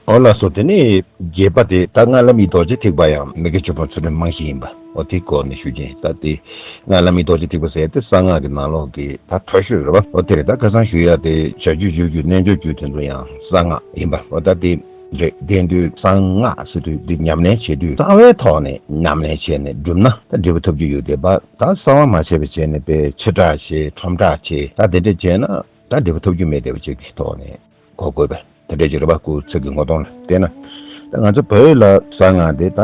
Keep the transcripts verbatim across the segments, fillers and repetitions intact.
ཨོ་ལགས་སོ། དེ་ནས་བརྒྱད་པ་དེ་ད་སྔགས་བླ་མེད་རྡོ་རྗེ་ཐེག་པ་ཡང་མི་དགེ་བཅུ་སྤོང་ཚུལ་ཁྲིམས་རྨང་གཞི་ཡིན་པ། ཨོ་དེའི་སྐོར་ནས་ཞུ་རྒྱུ་ཡིན། ད་དེ་སྔགས་བླ་མེད་རྡོ་རྗེ་ཐེག་པ་ཟེར་ཡ་དེ་གསང་སྔགས་ཀྱི་ནང་ལོགས་ཀྱི་ད་མཐོ་ཤོས་རེད་བ། ཨོ་དེ་རེད། ད་ཁ་སང་ཞུ་ཡ་དེ་བྱ་རྒྱུད་བརྗོད་རྒྱུད་རྣལ་འབྱོར་རྒྱུད་དེ་ཚོ་ཡང་གསང་སྔགས་ཡིན་པ། ཨོ་ད་དེ་རེད། དེ་དུས་གསང་སྔགས་ཟེར་དུས་འདི་ཉམས་ལེན་བྱེད་དུས་གསང་བའི་ཐོག་ནས་ཉམས་ལེན་བྱས་ནས་བསྒྲུབས་ན་ད་འབྲས་བུ་ཐོབ་རྒྱུ་ཡོད་དེ། ད་གསང་བ་མ་བྱས་པ་བྱས་ནས་པའི་ཕྱི་བསྒྲགས་བྱས་ཁྲོམ་བསྒྲགས་བྱས་ད་དེ་འདྲ་བྱས་ན་ད་འབྲས་བུ་ཐོབ་རྒྱུ་མེད་བསྡད་པ་ཅིག་གི་ཐོག་ནས་གོ་དགོས་པ་དེ་འདྲ་ཅིག་རེད་པ། སྐུ་ཚིག་གི་ངོ་གདོང་ལ་བལྟས་ན། ད་ང་ཚོ་བོད་ལ་གསང་སྔགས་དེ་ད་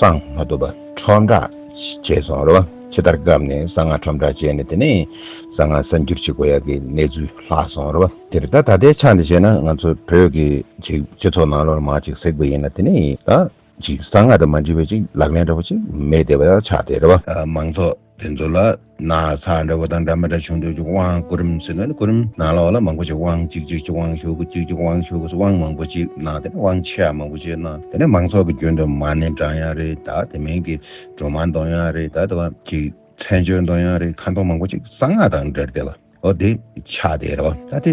གསང་མ་ཐུབ་པ་ཁྲོམ་བསྒྲགས་བྱས་སོང་རེད་པ། ཕྱི་ལྟར་བཀབ་ནས་གསང་སྔགས་ཁྲོམ་བསྒྲགས་བྱས་ནས་དེ་ནས་གསང་སྔགས་གསར་འགྱུར་བྱེད་དགོས་ཡ་གི་གནས་ཚུལ་ལྷག་སོང་རེད་པ། དེ་རེད། ད་ད་ལྟའི་ཆ་ནས་བཤད་ན་ང་ཚོ་བོད་ཀྱི་ཅིག་སྤྱི་ཚོགས་ནང་ལོགས་ལ་མར་ཅིག་གཟིགས་པ་ཡིན་ན་དེ་ནས་ད་ཅིག་གསང་སྔགས་དང་མ་འདྲེས་པའི་ཅིག་ལག་ལེན་འདྲ་པོ་ཅིག་མེད་བསྡད་པ་ཆགས་བསྡད་རེད་པ། མང་ཚོགས་དེ་ཚོ་ལ་ན་ཚ་འདྲ་པོ་དང་འདྲ་མི་འདྲ་བྱུང་དུས་ཀྱི་དབང་བསྐུར་རིམ་ཟེར་ན་ནི་བསྐུར་རིམ་ནང་ལོགས་ལ་མང་པོ་ཅིག་དབང་གཅིག་གཅིག་གཅིག་དབང་ཞུ་དགོས། གཅིག་གཅིག་དབང་ཞུ་དགོས་སུ་དབང་མང་པོ་ཅིག་གནང་། དེ་ནས་དབང་ཆེ་བ་མང་པོ་ཅིག་གནང་། དེ་ནས་མང་ཚོགས་ཀྱི་རྒྱུན་དུ་མ་ཎི་བགྲང་ཡ་རེད། ད་དེ་མིན་གྱི་སྒྲོལ་མ་འདོན་ཡ་རེད། ད་དེ་བ་ཅིག་མཚན་བརྗོད་འདོན་ཡ་རེད། ཁ་འདོན་མང་པོ་ཅིག་གསང་སྔགས་དང་འབྲེལ་བསྡད་པ། ཨོ་དེ་ཆགས་བསྡད་རེད་བ། ད་དེ་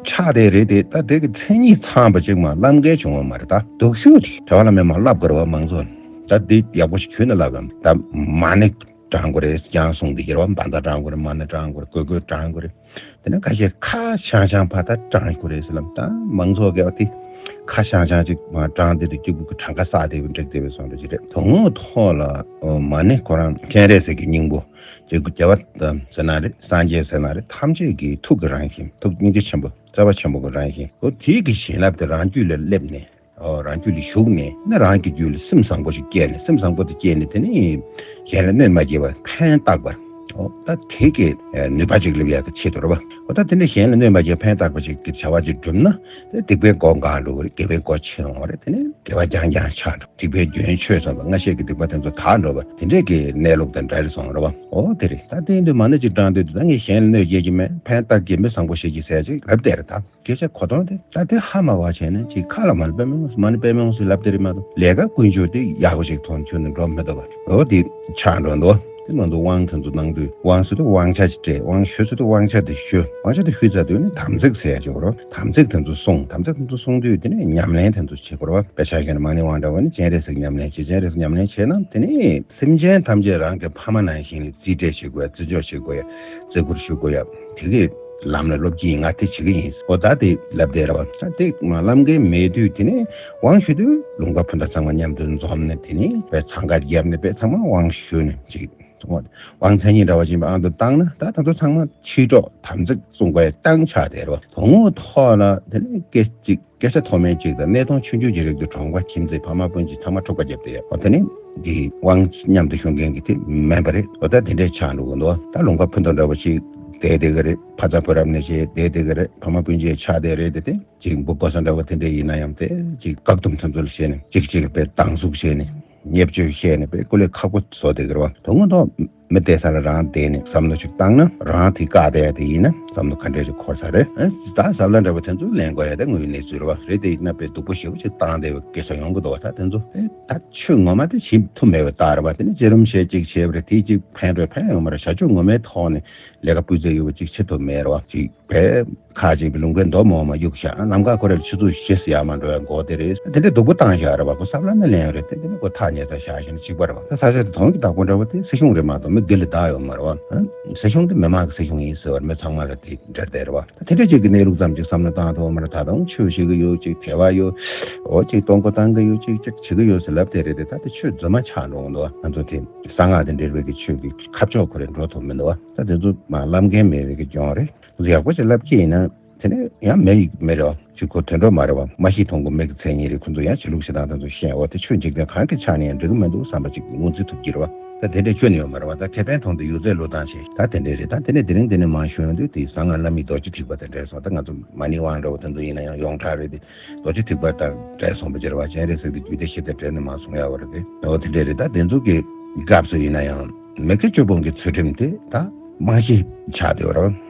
ཆགས་བསྡད་རེད་དེ། ད་དེ་གི་མཚན་ཉིད་ཚང་བ་ཅིག་མ་བསླབ་མཁན་བྱུང་བ་མ་རེད། ད་སྡུག་ཤོས་དེ་གྲྭ་པ་བླ་མས་མ་བསླབ་དགོས་རེད་བ། མང་ཚོགས་ད་དེ་ཡག་པོ་ཞིག་གྱོན་ནས་བསླབ་གམ། ད་མ་ཎི་བགྲང་དགོས་རེད། ཡང་གསུངས་བསྡད་ཀྱི་རེད་བ། བཛྲ་བགྲང་དགོས་རེད། མ་ཎི་བགྲང་དགོས་རེད། གུས་གུས་བགྲང་དགོས་རེད། དེ་ནས་ཁ་ཤས་ཁ་ཤང་ཤང་ཕར་ད་བགྲང་དགོས་རེད་ཟེར་ལབ། ད་མང་ཚོགས་ཀྱི་ཨ་དེ་ཁ་ཤང་ཤང་ཅིག་མ་བགྲང་བསྡད་དུས་སྐྱིད་པོ་གི་གྲངས་ཀ་བསགས་བསྡད་པའི་འགྲིག་བསྡད་པའི་བཟོ་འདྲ་ཅིག་རེད། དོན་དངོས་ཐོག་ལ་ཨོ་མ་ཎི་ཁོ་རང་སྤྱན་རས་གཟིགས་ཀྱི་སྙིང་པོ་ཅིག་རྒྱལ་བ་ཟེར་ན་རེད། སངས་རྒྱས་ཟེར་ན་རེད། ཐམས་ཅད་ཀྱི་ཐུགས་ཀྱི་རང་བཞིན། ཐུགས་སྙིང་རྗེ་ཆེན་པོ་རྩ་བ་ཆེན་པོ་གི་རང་བཞིན། ཨོ་དེ་གི་བྱིན་རླབས་དེ་རང་རྒྱུད་ལ་སླེབས་ནས། ཨོ་རང་རྒྱུད་ལ་ཞུགས་ནས་ནི་རང་གི་རྒྱུད་ལ་སེམས་བཟང་པོ་ཞིག་སྐྱེས་ནས། སེམས་བཟང་པོ་དེ་སྐྱེས་ནས་དེ་ནི་གཞན་ལ་གནོད་མ་སྐྱེལ་བར་ཕན་བཏགས་པར། ཨོ་ད་དེ་གི་ནུས་པ་ཅིག་སླེབས་ཡག་གི་ཆེད་དུ་རེད་བ། ཨོ་ད་དེ་འདྲ་གཞན་ལ་གནོད་མ་སྐྱེལ་ཕན་བཏགས་པ་ཅིག་གི་བྱ་བ་ཅིག་བསྒྲུབས་ན། དེ་སྡིག་པའི་སྒོ་འགག་འགྲོ་གི་རེད། དགེ་བའི་སྒོ་ཕྱེ་ཡོང་བ་རེད། དེ་ནི་དགེ་བ་རྐྱང་རྐྱང་ཆགས་འགྲོ། སྡིག་པའི་རྒྱུན་ཆོད་སོང་བ། སྔ་ཤས་ཀྱི་སྡིག་པ་དེ་ཚོ་དག་འགྲོ་བ། དེ་འདྲས་ཀྱི་གནས་ལུགས་དང་འབྲེལ་སོང་རེད་བ། ཨོ་དེ་རེད། ད་དེ་ཡིན་དུས་མ་ཎི་ཅིག་བགྲང་དུས་ད་ངས་གཞན་ལ་གནོད་སྐྱེལ་གྱི་མེད། ཕན་བཏགས་ཀྱི་མེད། བཟང་པོ་བྱེད་ཀྱི་ཟེར་ཅིག་ལབ་བསྡད་རེད། ད་སྐད་ཆ་གོ་དོན་དེ་ད་དེ་ཧ་མ་གོ་བ་བྱས་ན་ཅིག་ཁ་ལ་མ་ཎི་པདྨེ་ལོང་། མ་ཎི་པདྨེ་ལོང་ཟེར་ལབ་བསྡད་རེད་མ་གཏོགས་ལས་ཀ་ཀུན་སྤྱོད་དེ་ཡག་པོ་ཞིག་མཐོང་ཁྱོན་ནས་འགྲོ་མི་འདུག་ག། འོ་དེ་ཆགས་འགྲོ་འདུག། དེ་མ་གཏོགས་དབང་དེ་ཚོ་གནང་དུས་དབང་ཟེར་དུས་དབང་ཆ་ཅིག་སྤྲད། དབང་ཞུ་ཟེར་དུས་དབང་ཆ་དེ་ཞུ། དབང་ཆ་དེ་ཞུས་ཚར་དུས་ནི་དམ་ཚིག་ཟེར་ཡ་ཅིག་ཡོད་རེད། དམ་ཚིག་དེ་ཚོ་སྲུང་། དམ་ཚིག་དེ་ཚོ་སྲུང་དུས་དེ་ནས་ཉམས་ལེན་དེ་ཚོ་བྱེད་དགོས་རེད་བ། དཔེ་ཆ་བཞག་ན་མ་ཎི་དབང་འདྲ་བ་ནི་སྤྱན་རས་གཟིགས་ཉམས་ལེན་བྱེད། སྤྱན་རས་གཟིགས་ཉམས་ལེན་བྱས་ན་དེ་ནི་སེམས་ཅན་ཐམས་ཅད་རང་གི་ཕ་མ་ནང་བཞིན་ལ་རྩིས་སྤྲད་བྱེད་དགོས་ཡ། བརྩི་འཇོག་བྱེད་དགོས་ཡ། བརྩི་བཀུར་ཞུ་དགོས་ཡ། དེ་གི་ལམ་ལ་སློབ་ཀྱི་ཡིན། ང་དེ་བྱེད་ཀྱི་ཡིན། ཨོ་ད་དེ་ལབ་བསྡད་རེད་བ། ད་དེ་མ་བསླབ་མཁན་མེད་དུས་དེ་ནས་དབང་ཞུ་དུས་ལུང་པ་ཕུ་མདའ་ཚང་མ་མཉམ་དུ་འཛོམས་ནས་དེ་ནས་དཔེ་འཚང་ཁ་བརྒྱབ་ནས་དཔེ་ཚང་མ་དབང་ཞུ་ནས་ཅིག་དབང་མཚན་ཉིད་འདྲ་བ་ཅིག་ཨང་དུ་བཏང་ན། ད་ད་ཚོ་ཚང་མ་ཕྱི་དྲོ་དམ་ཚིག་སྲུང་དགོས་ཡ་བཏང་ཆགས་བསྡད་རེད་བ། དོན་དངོས་ཐོག་ལ་དེ་ནས་སྐད་ཅིག་སྐད་ཆ་མཐོ་དམན་གཅིག་དང་གནས་སྟངས་ཆུང་ཆུང་གཅིག་རིགས་དུ་གྲོང་པ་ཁྱིམ་མཚེས་ཕ་མ་སྤུན་མཆེད་ཚང་མ་འཁྲུག་པ་བརྒྱབ་སྟེ། འོ་དེ་ནི་འདི་དབང་མཉམ་དུ་ཞུ་མཁན་གྱི་དེ་མིན་པ་རེད། འོ་ད་དེ་འདྲས་ཆགས་འགྲོ་གི་འདུག། ད་ལུང་པ་ཕུ་མདའ་འདྲ་བོ་ཞིག་བསྡད་བསྡད་གི་རེད། ཕ་ཚ་བུ་རབས་ནས་བྱས་བསྡད་བསྡད་གི་རེད། ཕ་མ་སྤུན་མཆེད་ཆགས་བསྡད་རེད། དེ་དེ་གཅིག་འབུ་ཀོ་ས་འདྲ་བོ་དེ་འདྲས་ཡིན་ན་ཡང་དེ་གཅིག་བཀག་སྡོམ་ཚུན་ཚོད་བྱས་ནས་གཅིག་གཅིག་དཔེ་སྡང་ཟུག་བྱས་ནས་བརྙས་བཅོས་བྱས་ནས་དཔེ་སྐུ་ལས་ཁག་པོ་བཟོ་བསྡད་གི་རེད་བ། དོན་དངོས་ཐོག་མི་བསྡད་ས་ལ་རང་བསྡད་ནས་བསམ་བློ་ཞིག་བཏང་ན། རང་དེ་བཀག་བསྡད་ཡ་དེ་ཡིན་ན་བསམ་བློ་ག་འདྲས་ཞིག་འཁོར་ས་རེད། ཨ་ད་ཟབ་ལ་འདྲ་བ་དེ་ཚོ་ལེན་དགོས་ཡ་དེ་དངོས་ཡོད་གནས་ཚུལ་རེད་བ། རེད་དེ་ཡིན་ན་དཔེ་སྡུག་པོ་ཞིག་བཏང་བསྡད་པའི་སྐད་ཆ་ཡོང་གི་འདུག་བ། ད་དེ་ཚོ་ཨེ་ད་ཆོས་ངོ་མ་དེ་བྱེད་ཐུབ་མེད་པའི་རྟགས་རེད་བ། དེ་ནི་བརྒྱུད་རིམ་བྱས་ཅིག་བྱས་པ་རེད། དེ་ཅིག་ཕན་འགྲོ་ཕན་ཡོང་མ་རེད། བྱ་སྤྱོད་ངོ་མའི་ཐོག་ནས་ལས་ཀ་སྤུས་ཚད་ཡོད་པ་ཅིག་བྱེད་ཐུབ་མེད་རེད་བ། ཅིག་བས་ཁ་ཅིག་གི་ལུང་པའི་མདོ་མོ་མ་གཡུག་བཞག། ལམ་ཁ་ཁོ་རའི་ཆུ་ཚོད་བཞི་ཟེར་ཡ་མ་འགྲོ་ཡ་འགོ་དེ་རེད། དེ་འདྲའི་སྡུག་པོ་བཏང་བཞག་རེད་བ། ཁོ་བསམ་བློ་ནི་ལེན་ཡོད་རེད། དེ་འདི་ནི་ཁོ་ཐག་ཉེ་ས་བཞག་བཞིན་གཅིག་པ་རེད་བ། ད་ས་ཆ་དེ་དོན་གྱི་བདག་པོ་འདྲ་བོ་དེ་སྲིད་གཞུང་རེད་མ་གཏོགས་མི་སྒེར་ལ་བདག་ཡོད་མ་རེད་བ། ཨ་སྲིད་གཞུང་དེ་མི་མང་གི་སྲིད་གཞུང་ཡིན་ཟེར་བར་མི་ཚང་མ་ལ་དེ་འདྲ་བསྡད་རེད་བ། ད་དེ་འདྲ་ཅིག་གི་གནས་ལུགས་ཙམ་ཅིག་བསམ་བློ་བཏང་ཐུབ་མ་རེད། ད་དུང་ཆོས་བྱེད་གི་ཡོད་ཅིག་དད་པ་ཡོད། འོ་ཅིག་གཏོང་སྒོ་བཏང་གི་ཡོད་ཅིག་ཅིག་བྱེད་གི་ཡོད་ཟེར་ལབ་བསྡད་རེད་དེ། ད་དེ་ཆོས་རྫུན་མ་ཆགས་འགྲོ་གི་འདུག་བ། ང་ཚོ་དེ་གསང་སྔགས་དང་འབྲེལ་བའི་གི་ཆོས་ཀྱི་ཁ་ཕྱོགས་ཁོ་རེ་འགྲོ་ཐུབ་མི་འདུག་བ། ད་དེ་ཚོ་མ་བསླབ་མཁན་མེད་པའི་གི་སྦྱོང་རེད། ཡག་པོ་ཞིག་བསླབ་ཀྱི་ཡིན་ན། དེ་ནས་ཡང་མེད་མེད་རེད་བ། ཅིག་ཁོ་དོན་འགྲོ་མ་རེད་བ། མ་ཤེས་མཐོང་གི་མི་གི་མཚན་ཉིད་རེད། ཁོ་ཚོ་ཡང་ཆོས་ལུགས་ཞེ་དྲག་དེ་ཚོ་ཤེས། འོ་དེ་ཆོས་འཇིག་རྟེན་གང་གི་ཆ་ནས་ཡང་འགྲིག་གི་མི་འདུག་བསམ་པ་ཅིག་ངོས་འཛིན་ཐུབ་ཀྱི་རེད་བ། ད་དེ་འདྲས་ཁྱོན་ནས་ཡོད་མ་རེད་བ། ད་ཁེ་ཕན་མཐོང་དུས་ཡོད་ཚད་བློས་བཏང་བྱས་ད་དེ་འདྲས་རེད། ད་དེ་ནས་དེ་རིང་དེ་ནས་མང་ཤོས་ཡོང་དུས་དེ་གསང་སྔགས་བླ་མེད་རྡོ་རྗེ་ཐེག་པ་དེ་འདྲས་སོང་། ད་ང་ཚོ་མ་ཎི་དབང་འདྲ་བོ་དེ་ཚོ་ཡིན་ན་ཡང་ཡོངས་གྲགས་རེད་དེ། རྡོ་རྗེ་ཐེག་པ་དང་འབྲེལ་སོང་བ་ཅིག་རེད་བ། སྤྱན་རས་གཟིགས་ཀྱི་རྒྱུད་སྡེ་བཞི་དང་འབྲེལ་ནས་མར་གསུང་ཡ་བ་རེད་དེ། འོ་དེ་འདྲས་རེད། ད་དེ་ཚོ་གི་སྐབས་སུ་ཡིན་ན་ཡང་མི་དགེ་བཅུ་སྤོང་གི་ཚུལ་ཁྲིམས་དེ་ད་རྨང་གཞི་ཆགས་བསྡད་པ་རེད་བ།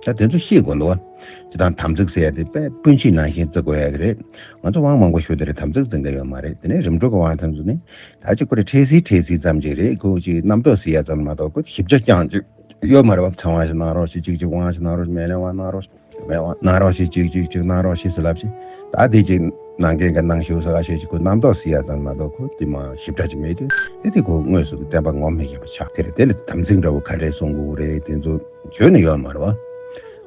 ད་དེ་ཚོ་ཤེས་དགོས་འདུག་བ། སྤྱིར་བཏང་དམ་ཚིག་ཟེར་ཡ་དེ་དཔེ་སྤུན་མཆེད་ནང་བཞིན་བརྩི་དགོས་ཡ་གི་རེད། ང་ཚོ་དབང་མང་པོ་ཞུ་དེ་རེད། དམ་ཚིག་འཛིན་གི་ཡོད་མ་རེད། དེ་ནས་རིམ་གྲོ་གི་དབང་དེ་ཚོ་ནི་ད་ཅིག་ཁོ་རེ་འཕྲལ་སེལ་འཕྲལ་སེལ་ཙམ་ཅིག་རེད། ཁོ་ཅིག་རྣམ་རྟོག་ཟེར་ཡ་ཙམ་མ་གཏོགས་ཁོ་ཞིབ་ཆ་རྐྱང་ཅིག་ཡོད་མ་རེད་བ། ཚེ་དབང་ཞིག་གནང་རོགས་ཞེས་ཅིག་ཅིག། དབང་ཞིག་གནང་རོགས་ཞེས། མེ་ལེན་དབང་གནང་རོགས་ཞེས། མེ་ལེན་དབང་གནང་རོགས་ཞེས། ཅིག་ཅིག་ཅིག་གནང་རོགས་ཞེས་ཟེར་ལབ་ཅིག། ད་དེ་ཅིག་ ནང་རྐྱེན་གྱི་ནང་ཞུགས་ས་ཁ་ཤས་ཅིག་ཁོ་རྣམ་རྟོག་ཟེར་ཡ་ཙམ་མ་གཏོགས་ཁོ་དེ་མ་ཞིབ་ཕྲ་ཅིག་མེད་དུས་དེ་དེ་ཁོ་དངོས་སུ་གི་བསྟན་པ་ངོམ་མེད་མཁན་པ་ཆགས། དེ་རེད། དེ་ལ་དམ་ཚིག་འདྲ་བོ་ག་འདྲས་སྲུང་དགོས་རེད། དེ་ཚོ་བརྗོད་ནས་ཡོད་མ་རེད་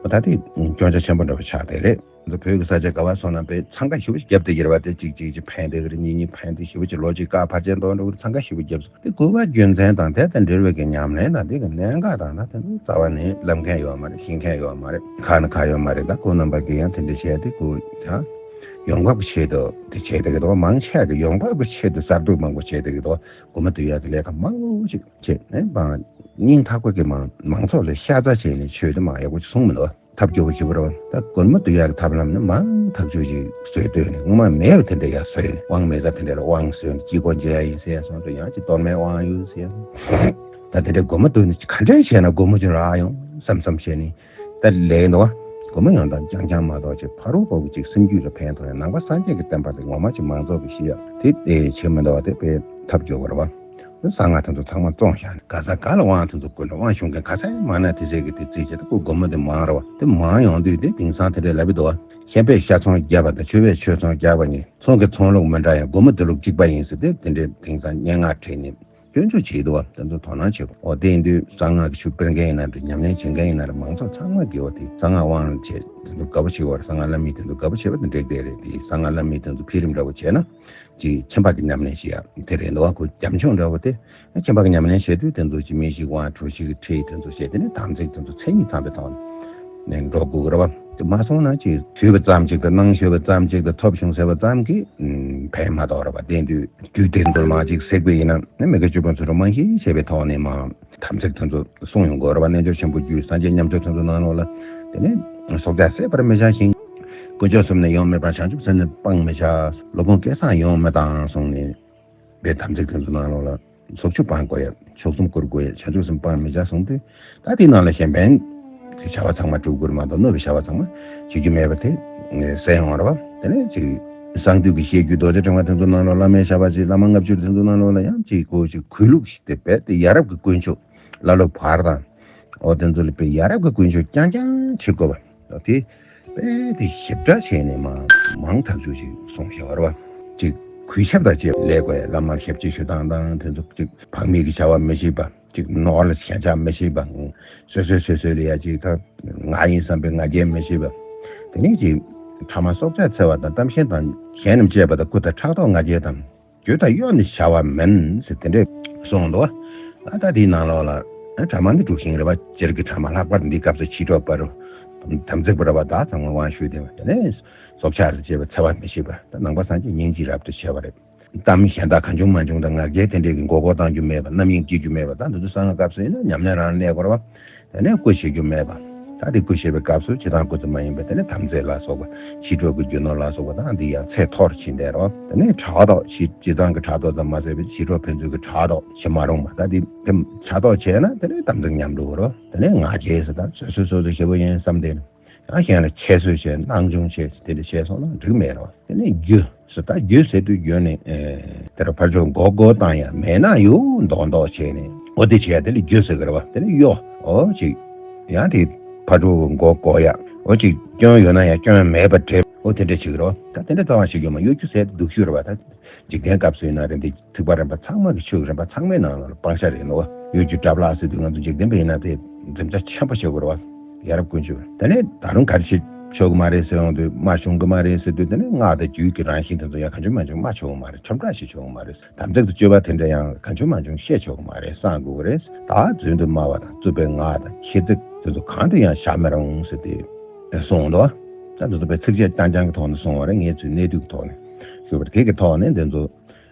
བ། ད་དེ་སྐྱོན་ཆ་ཆེན་པོ་འདྲ་བོ་ཆགས་བསྡད་རེད། ང་ཚོ་བོད་ཀྱི་ས་ཆ་ག་བ་སོང་ན་དཔེ་འཚང་ཁ་ཞེ་པོ་ཞིག་བརྒྱབ་བསྡད་ཀྱི་རེད་བ། དེ་གཅིག་གཅིག་གཅིག་ཕན་བསྡད་ཀྱི་རེད། གཉིས་གཉིས་ཕན་བསྡད་ཞེ་པོ་ཅིག་ལོ་གཅིག་ཁ་ཕར་ཕྱིན་གཏོང་འགྲོ་གི་རེད། འཚང་ཁ་ཞེ་པོ་བརྒྱབ་སོང་། དེ་དགོས་པ་རྒྱུ་མཚན་དང་དེ་དང་འབྲེལ་བའི་གི་ཉམས་ལེན་དང་དེ་གི་གནད་འགག་དང་ད་དེ་ཚོ་རྩ་བ་ནས་ལབ་མཁན་ཡོད་མ་རེད། ཤེས་མཁན་ཡོད་མ་རེད། ཁ་ན་ཁ་ཡོད་མ་རེད། ད་ཁོ་རྣམ་པ་གིས་ཡང་དེ་འདྲ་བཤད་དེ་ཁོ་ད་ཡོང་འབབ་ཀྱི་ཆེད་དུ་དེ་བྱས་བསྡད་ཀྱི་འདུག་མང་ཆེ་བ་གི་ཡོང་འབབ་ཀྱི་ཆེད་དུ་གསར་གཏོད་མང་པོ་བྱས་བསྡད་ཀྱི་འདུག་སྒོར་མོ་བསྡུ་ཡག་གི་ལས་ཀ་མང་པོ་ཞིག་བྱས་ནས་མང་སྙིང་ཐག་པ་གི་མང་མང་ཚོགས་ལ་ཤ་ཚ་བྱས་ནས་ཆོས་དེ་མང་ཡག་པོ་ཞིག་གསུངས་མི་འདུག་ཐབས་སྐྱོ་པོ་ཞིག་རེད་བ། ད་སྒོར་མོ་བསྡུ་ཡག་གི་ཐབས་ལམ་ནི་མང་ཐག་ཆོད་ཅིག་བཟོས་སྡོད་ནས་སྔོན་མ་མེད་པ་དེ་འདྲ་ཡར་བཟོས་ནས་དབང་མེད་ས་དེ་འདྲ་ལ་དབང་བཟོས་ནས་དཀྱིལ་འཁོར་མཇལ་ཡ་ཡིན་ཟེར་ཡ་སོང་དུས་ཡང་ཅིག་གཏོར་མའི་དབང་ཡོད་ཟེར་ཡ་སོང་། ད་དེ་འདྲ་སྒོར་མོ་བསྡུ་ནས་ག་འདྲ་བྱས་ན་སྒོར་མོ་ཅིག་རག་ཡོང་བསམ་བསམ་བྱས་ནས་ད་ལས་འདུག་བ། སྒོར་མོ་ཡོང་སྟངས་རྐྱང་རྐྱང་མ་གཏོགས་ཅིག་ཕ་རོལ་པོ་གི་ཅིག་སེམས་རྒྱུད་ལ་ཕན་ཐོགས་ཡ་ནང་པ་སངས་རྒྱས་ཀྱི་བསྟན་པ་དེ་ངོ་མ་ཅིག་མང་ཚོགས་ཀྱི་ཤེས་ཡ་དེ་ཨེ་བྱེད་མི་འདུག་བ། དེ་དཔེ་ཐབས་སྐྱོ་པོ་རེད་བ། གསང་སྔགས་དེ་ཚོ་ཚང་མ་བཙོང་བཞག་ནས་ག་ས་ག་ལ་དབང་དེ་ཚོ་དགོས་ན་དབང་ཞུ་མཁན་ག་ས་ཡང་མ་ན་དེ་ཚོ་གི་དེ་རྩིས་བྱས་ད་ཁོ་སྒོར་མོ་དེ་མང་རེད་བ། དེ་མང་ཡོང་དུས་དེ་དེང་སང་དེ་འདྲའི་ལབ་ཀྱི་འདུག་བ། ཤན་པས་ཤ་ཚོང་བརྒྱབ་པ་དང་ཆོས་པས་ཆོས་ཚོང་བརྒྱབ་པ་གཉིས་ཚོང་གི་ཚོང་ལུགས་མི་འདྲ་ཡང་སྒོར་མོ་བསྡུ་ལུགས་གཅིག་པ་ཡིན་ཟེར་ཏེ་དེ་འདྲའི་དེང་སང་སྙན་ངག་བྲིས་ནས་སྐྱོན་བརྗོད་བྱེད་ཀྱི་འདུག་བ། དེ་ཚོ་དོ་སྣང་བྱེད་དགོས། འོ་དེ་ཡིན་དུས་གསང་སྔགས་ཀྱི་ཆོས་སྤེལ་མཁན་ཡིན་ན་འདྲ་ཉམས་ལེན་བྱེད་མཁན་ཡིན་ན་འདྲ་མང་ཚོགས་ཚང་མ་གིས་འོ་དེ་གསང་སྔགས་དབང་བྱས་དེ་ཚོ་དགའ་པོ་བྱེད་དགོས་རེད། གསང་སྔགས་བླ་མའི་དེ་ཚོ་དགའ་པོ་བྱེད་པ་དེ་འགྲིག་བསྡད་རེད། དེ་གསང་སྔགས་བླ་མའི་དེ་ཚོ་འཕེལ་རིམ་འདྲ་བོ་བྱས་ན། ཅིག་ཁྱིམ་པ་གི་ཉམས་ལེན་བྱེད་ཡ་དེ་རེད་འདུག་བ། ཁོ་རྒྱབ་ལྗོངས་འདྲ་བོ་དེ་ཁྱིམ་པ་གི་ཉམས་ལེན་བྱེད་དུས་དེ་ཚོ་ཅིག་མི་ཞིག་དབང་གྲོ་ཞིག་གི་ཁྲིད་དེ་ཚོ་བྱས་དེ་ནས་དམ་ཚིག་དེ་ཚོ་མཚན་ཉིད་ཚང་བའི་ཐོག་ནས་འགྲོ་དགོས་ཀྱི་རེད་བ། དེ་མ་སོང་ན་ཅིག་ཞུས་པ་ཙམ་ཅིག་དང་གནང་ཞུས་པ་ཙམ་ཅིག་དང་ཐོབ་བྱུང་ཟེར་བ་ཙམ་གྱིས་ཕན་མ་ཐོགས་རེད་བ། དེ་དུས་རྒྱུད་སྡེ་འདུལ་མ་ཅིག་གཟིགས་པ་ཡིན་ན་ནི་མི་དགེ་བཅུ་སྤོང་ཚུལ་ཁྲིམས་དབང་བཞི་བྱས་པའི་ཐོག་ནས་མ། དམ་ཚིག་དེ་ཚོ་བསྲུང་ཡོང་དགོས་རེད་བ། རྣལ་འབྱོར་ཆེན་པོ་རྒྱུད་སངས་རྒྱས་མཉམ་སྦྱོར་དེ་ཚོ་ནང་ལོགས་ལ། དེ་ནས་སྲོག་ཆགས་བསད་པར་མི་བྱ་ཞིང་། དཀོན་མཆོག་གསུམ་ནི་ཡོང་མི་སྤང་། བྱང་ཆུབ་སེམས་ནི་སྤང་མི་བྱ། སློབ་དཔོན་སྐལ་བཟང་ཡོང་མི་བཏང་གསུངས་ནས། པའི་དམ་ཚིག་དེ་ཚོ་ནང་ལོགས་ལ་སྲོག་ཆགས་སྤང་དགོས་ཡ། མཆོག་གསུམ་བཀུར་དགོས་ཡ། བྱང་ཆུབ་སེམས་སྤང་མི་བྱ་གསུངས་དུས། ད་དེའི་ནང་ལ་གཞན་ཕན་གྱི་བྱ་བ་ཚང་མ་སྒྲུབ་དགོས་རེད་མ་གཏོགས་གནོད་པའི་བྱ་བ་ཚང་མ་བྱེད་རྒྱུ་མེད་པ་དེ་གསལ་ཡོང་བ་རེད་བ། དེ་ནས་ཅིག་གསང་འདུས་ཀྱི་བཤད་རྒྱུད་རྡོ་རྗེ་ཕྲེང་བ་དེ་ཚོ་ནང་ལོགས་བླ་མའི་ཞབས་པ་ཅིག་བླ་མ་ལྔ་བཅུ་དེ་ཚོ་ནང་ལོགས་ལ་ཡང་ཅིག་ཁོ་ཅིག་གུས་ལུགས་ཤིག་དེ་རྦད་དེ་ཡ་རབས་ཀྱི་དཀོན་མཆོག་བླ་སློབ་བར་དང་། འོ་དེ་ཚོ་ལ་དཔེ་ཡ་རབས་ཀྱི་དཀོན་མཆོག་རྐྱང་རྐྱང་བྱེད་དགོས་པ། འོ་དེ་དཔེ་དེ་ཞིབ་ཕྲ་བྱས་ནས་མ་མང་ཐག་ཆོད་ཅིག་གསུངས་བཞག་པ་རེད་བ། ཅིག་གུས་ཞབས་དང་བཅས་པ་ལས་དགོས་ཡ། བླ་མར་ཞབས་ཕྱི་ཞུ་སྟངས་དང་དེ་ཚོ་ཅིག་ཕག་མིག་གི་བྱ་བ་མི་བྱེད་པ། ཅིག་ནོར་ལ་ཞེན་ཆགས་མི་བྱེད་པ། སོ་སོས་སོ་སོ་ལ་ཡ་ཅིག་ད་ང་ཡིན་བསམ་པའི་ང་རྒྱལ་མི་བྱེད་པ། དེ་ནས་ཅིག་ཕྲ་མ་སྲོག་ཆགས་འཚེ་བ་དང་གཏམ་ཞེན་དང་གཞན་རྣམས་གཅེས་པ་དང་། རྐུ་དང་ཕྲག་དོག་ང་རྒྱལ་དང་། རྒྱུ་དང་གཡོ་ནི་བྱ་བ་མིན་ཟེར་དེ་འདྲས་གསུངས་འདུག་ཨ་ད་དེའི་ནང་ལོགས་ལ་ཨ་ཕྲ་མ་ནི་དཀྲུག་ཤིང་རེད་བ། སྤྱིར་གྱི་ཕྲ་མ། ལྷག་པར་འདིའི་སྐབས་སུ་བྱིས་གྲོགས་ཕ་རོལ་དམ་ཚིག་པ་རེད་བ། ད་ཚང་མ་དབང་ཞུས་ཏེ་དེ་ནས་སྲོག་ཆགས་ལ་གཅེས་པ། འཚེ་བ་མི་བྱེད་པ། ད་ནང་པ་སངས་རྒྱས་སྙིང་རྗེ་རབ་ཏུ་ཆེ་བ་རེད། གཏམ་གཞན་དག་གང་བྱུང་མང་བྱུང་དང་ང་རྒྱལ་དེ་འདྲས་ཀྱི་མགོ་སྐོར་གཏང་རྒྱུ་མེད་པ། རྣམ་གཡེང་སྐྱེ་རྒྱུ་མེད་པ། ད་འདི་ཚོ་གསང་སྔགས་སྐབས་སུ་ཡིན་ན་ཉམས་ལེན་རང་གནས་དགོས་རེད་བ། དེ་ནས་རྐུ་བྱེད་རྒྱུ་མེད་པ། ད་དེ་རྐུ་བྱེད་པའི་སྐབས་སུ་བྱེད་སྟངས་རྐུ་ཙམ་མ་ཡིན་པར་དེ་ནས་དམ་རྫས་ལ་སོགས་པ། བྱིས་གྲོགས་ཀྱི་རྒྱུ་ནོར་ལ་སོགས་པ་དང་འདི་ཡང་ཚད་མཐོར་ཕྱིན་བསྡད་རོགས། དེ་ནས་ཕྲག་དོག་བྱིས་བྱས་ཙང་གི་ཕྲག་དོག་ཙམ་མ་ཟད་པའི་བྱིས་གྲོགས་ཕན་ཚུན་གྱི་ཕྲག་དོག་བྱེད་མ་རུང་བ། ད་དེ་དེ་ཕྲག་དོག་བྱས་ན་དེ་ནས་དམ་ཚིག་ཉམས་འགྲོ་གི་རོགས། དེ་ནས་ང་རྒྱལ་ཟེར། ད་སོ་སོས་སོ་སོ་ཞེ་པོ་ཡིན་བསམ་སྟེ། ཡང་གཞན་ལ་ཁྱད་གསོད་བྱས། སྣང་ཆུང་བྱས། དེ་འདྲ་བྱས་སོང་ན་འགྲིག་མེད་རོགས། དེ་ནས་རྒྱུ། སུ་ད་རྒྱུ་ཟེར་དུས་རྒྱུ་ནི། ཨེ། དེར་ཕར་ཕྱོགས་མགོ་སྐོར་བཏང་ཡ་མེད་ན་གཡོ་མདོག་མདོག་བྱས་ནས་འོ་དེ་བྱས་ཡ་དེ་ལ་རྒྱུ་ཟེར་གི་རེད་བ། དེ་ནི་གཡོ། འོ་ཅིག་ཡང་དེ་ཕར་ཕྱོགས་མགོ་སྐོར་ཡ། འོ་ཅིག་སྐྱོན་ཡོད་ན་ཡང་སྐྱོན་མེད་པ་འགྲེབ། འོ་དེ་འདྲ་བྱེད་གི་རེད་བ། ད་དེ་འདྲ་རྩ་བ་ཞིག་ཡོད་མ། གཡོ་སྒྱུ་ཟེར་དེ་སྡུག་ཤོས་རེད་བ། ད་འཇིག་རྟེན་སྐབས་སུ་ཡིན་ན་རེད། འདི་ཐེག་པ་རིམ་པ་ཚང་མ་གི་ཆོས་རིམ་པ་ཚང་མའི་ནང་ལ་སྤང་བྱ་རེད་ནོ། གཡོ་སྒྱུ་གྲབས་ལ་ཟེར་དུས་ང་ཚོ་འཇིག་རྟེན་པ་ཡིན་ན་དེ་འཛེམ་བྱ་ཆེན་པོ་བྱེད་དགོས་རེད་བ། ཡ་རབས་ཀུན་སྤྱོད། དེ་ནས་ད་རུང་ག་རེ་བྱེད་ཆོག་གི་མ་རེད་ཟེར་ཡོང་དུས། མ་བྱུང་གི་མ་རེད་ཟེར་དུས། དེ་ནས་སྔགས་དང་རྒྱུད་ཀྱི་རང་བཞིན་དེ་ཚོ་ཡང་གང་བྱུང་མང་བྱུང་སྨྲ་ཆོག་གི་མ་རེད། ཁྱབ་བསྒྲགས་བྱེད་ཆོག་གི་མ་རེད། དམ་ཚིག་ཏུ་སྤྱོད་པ་དེ་འདྲ་ཡང་གང་བྱུང་མང་བྱུང་བཤད་ཆོག་གི་མ་རེད། གསང་དགོས་ཀྱི་རེད། ད་རྫུན་དུ་སྨྲ་བ་དང་རྩུབ་པའི་ངག་དང་ཁྱི་ཚིག་དེ་ཚོ་གང་དུ་ཡང་བཞག་མི་རུང་ཟེར་ཏེ་གསུངས་འདུག་ད་དེ་ཚོ་དཔེ་ཚིགས་བཅད་རྐྱང་རྐྱང་གི་ཐོག་ནས་གསུངས་པ་རེད། ངས་ཚུར་གནད་བསྡུས་ཀྱི་ཐོག་ནས་ཞུས་པ་རེད། དེ་གི་ཐོག་ནས་དེ་ཚོ་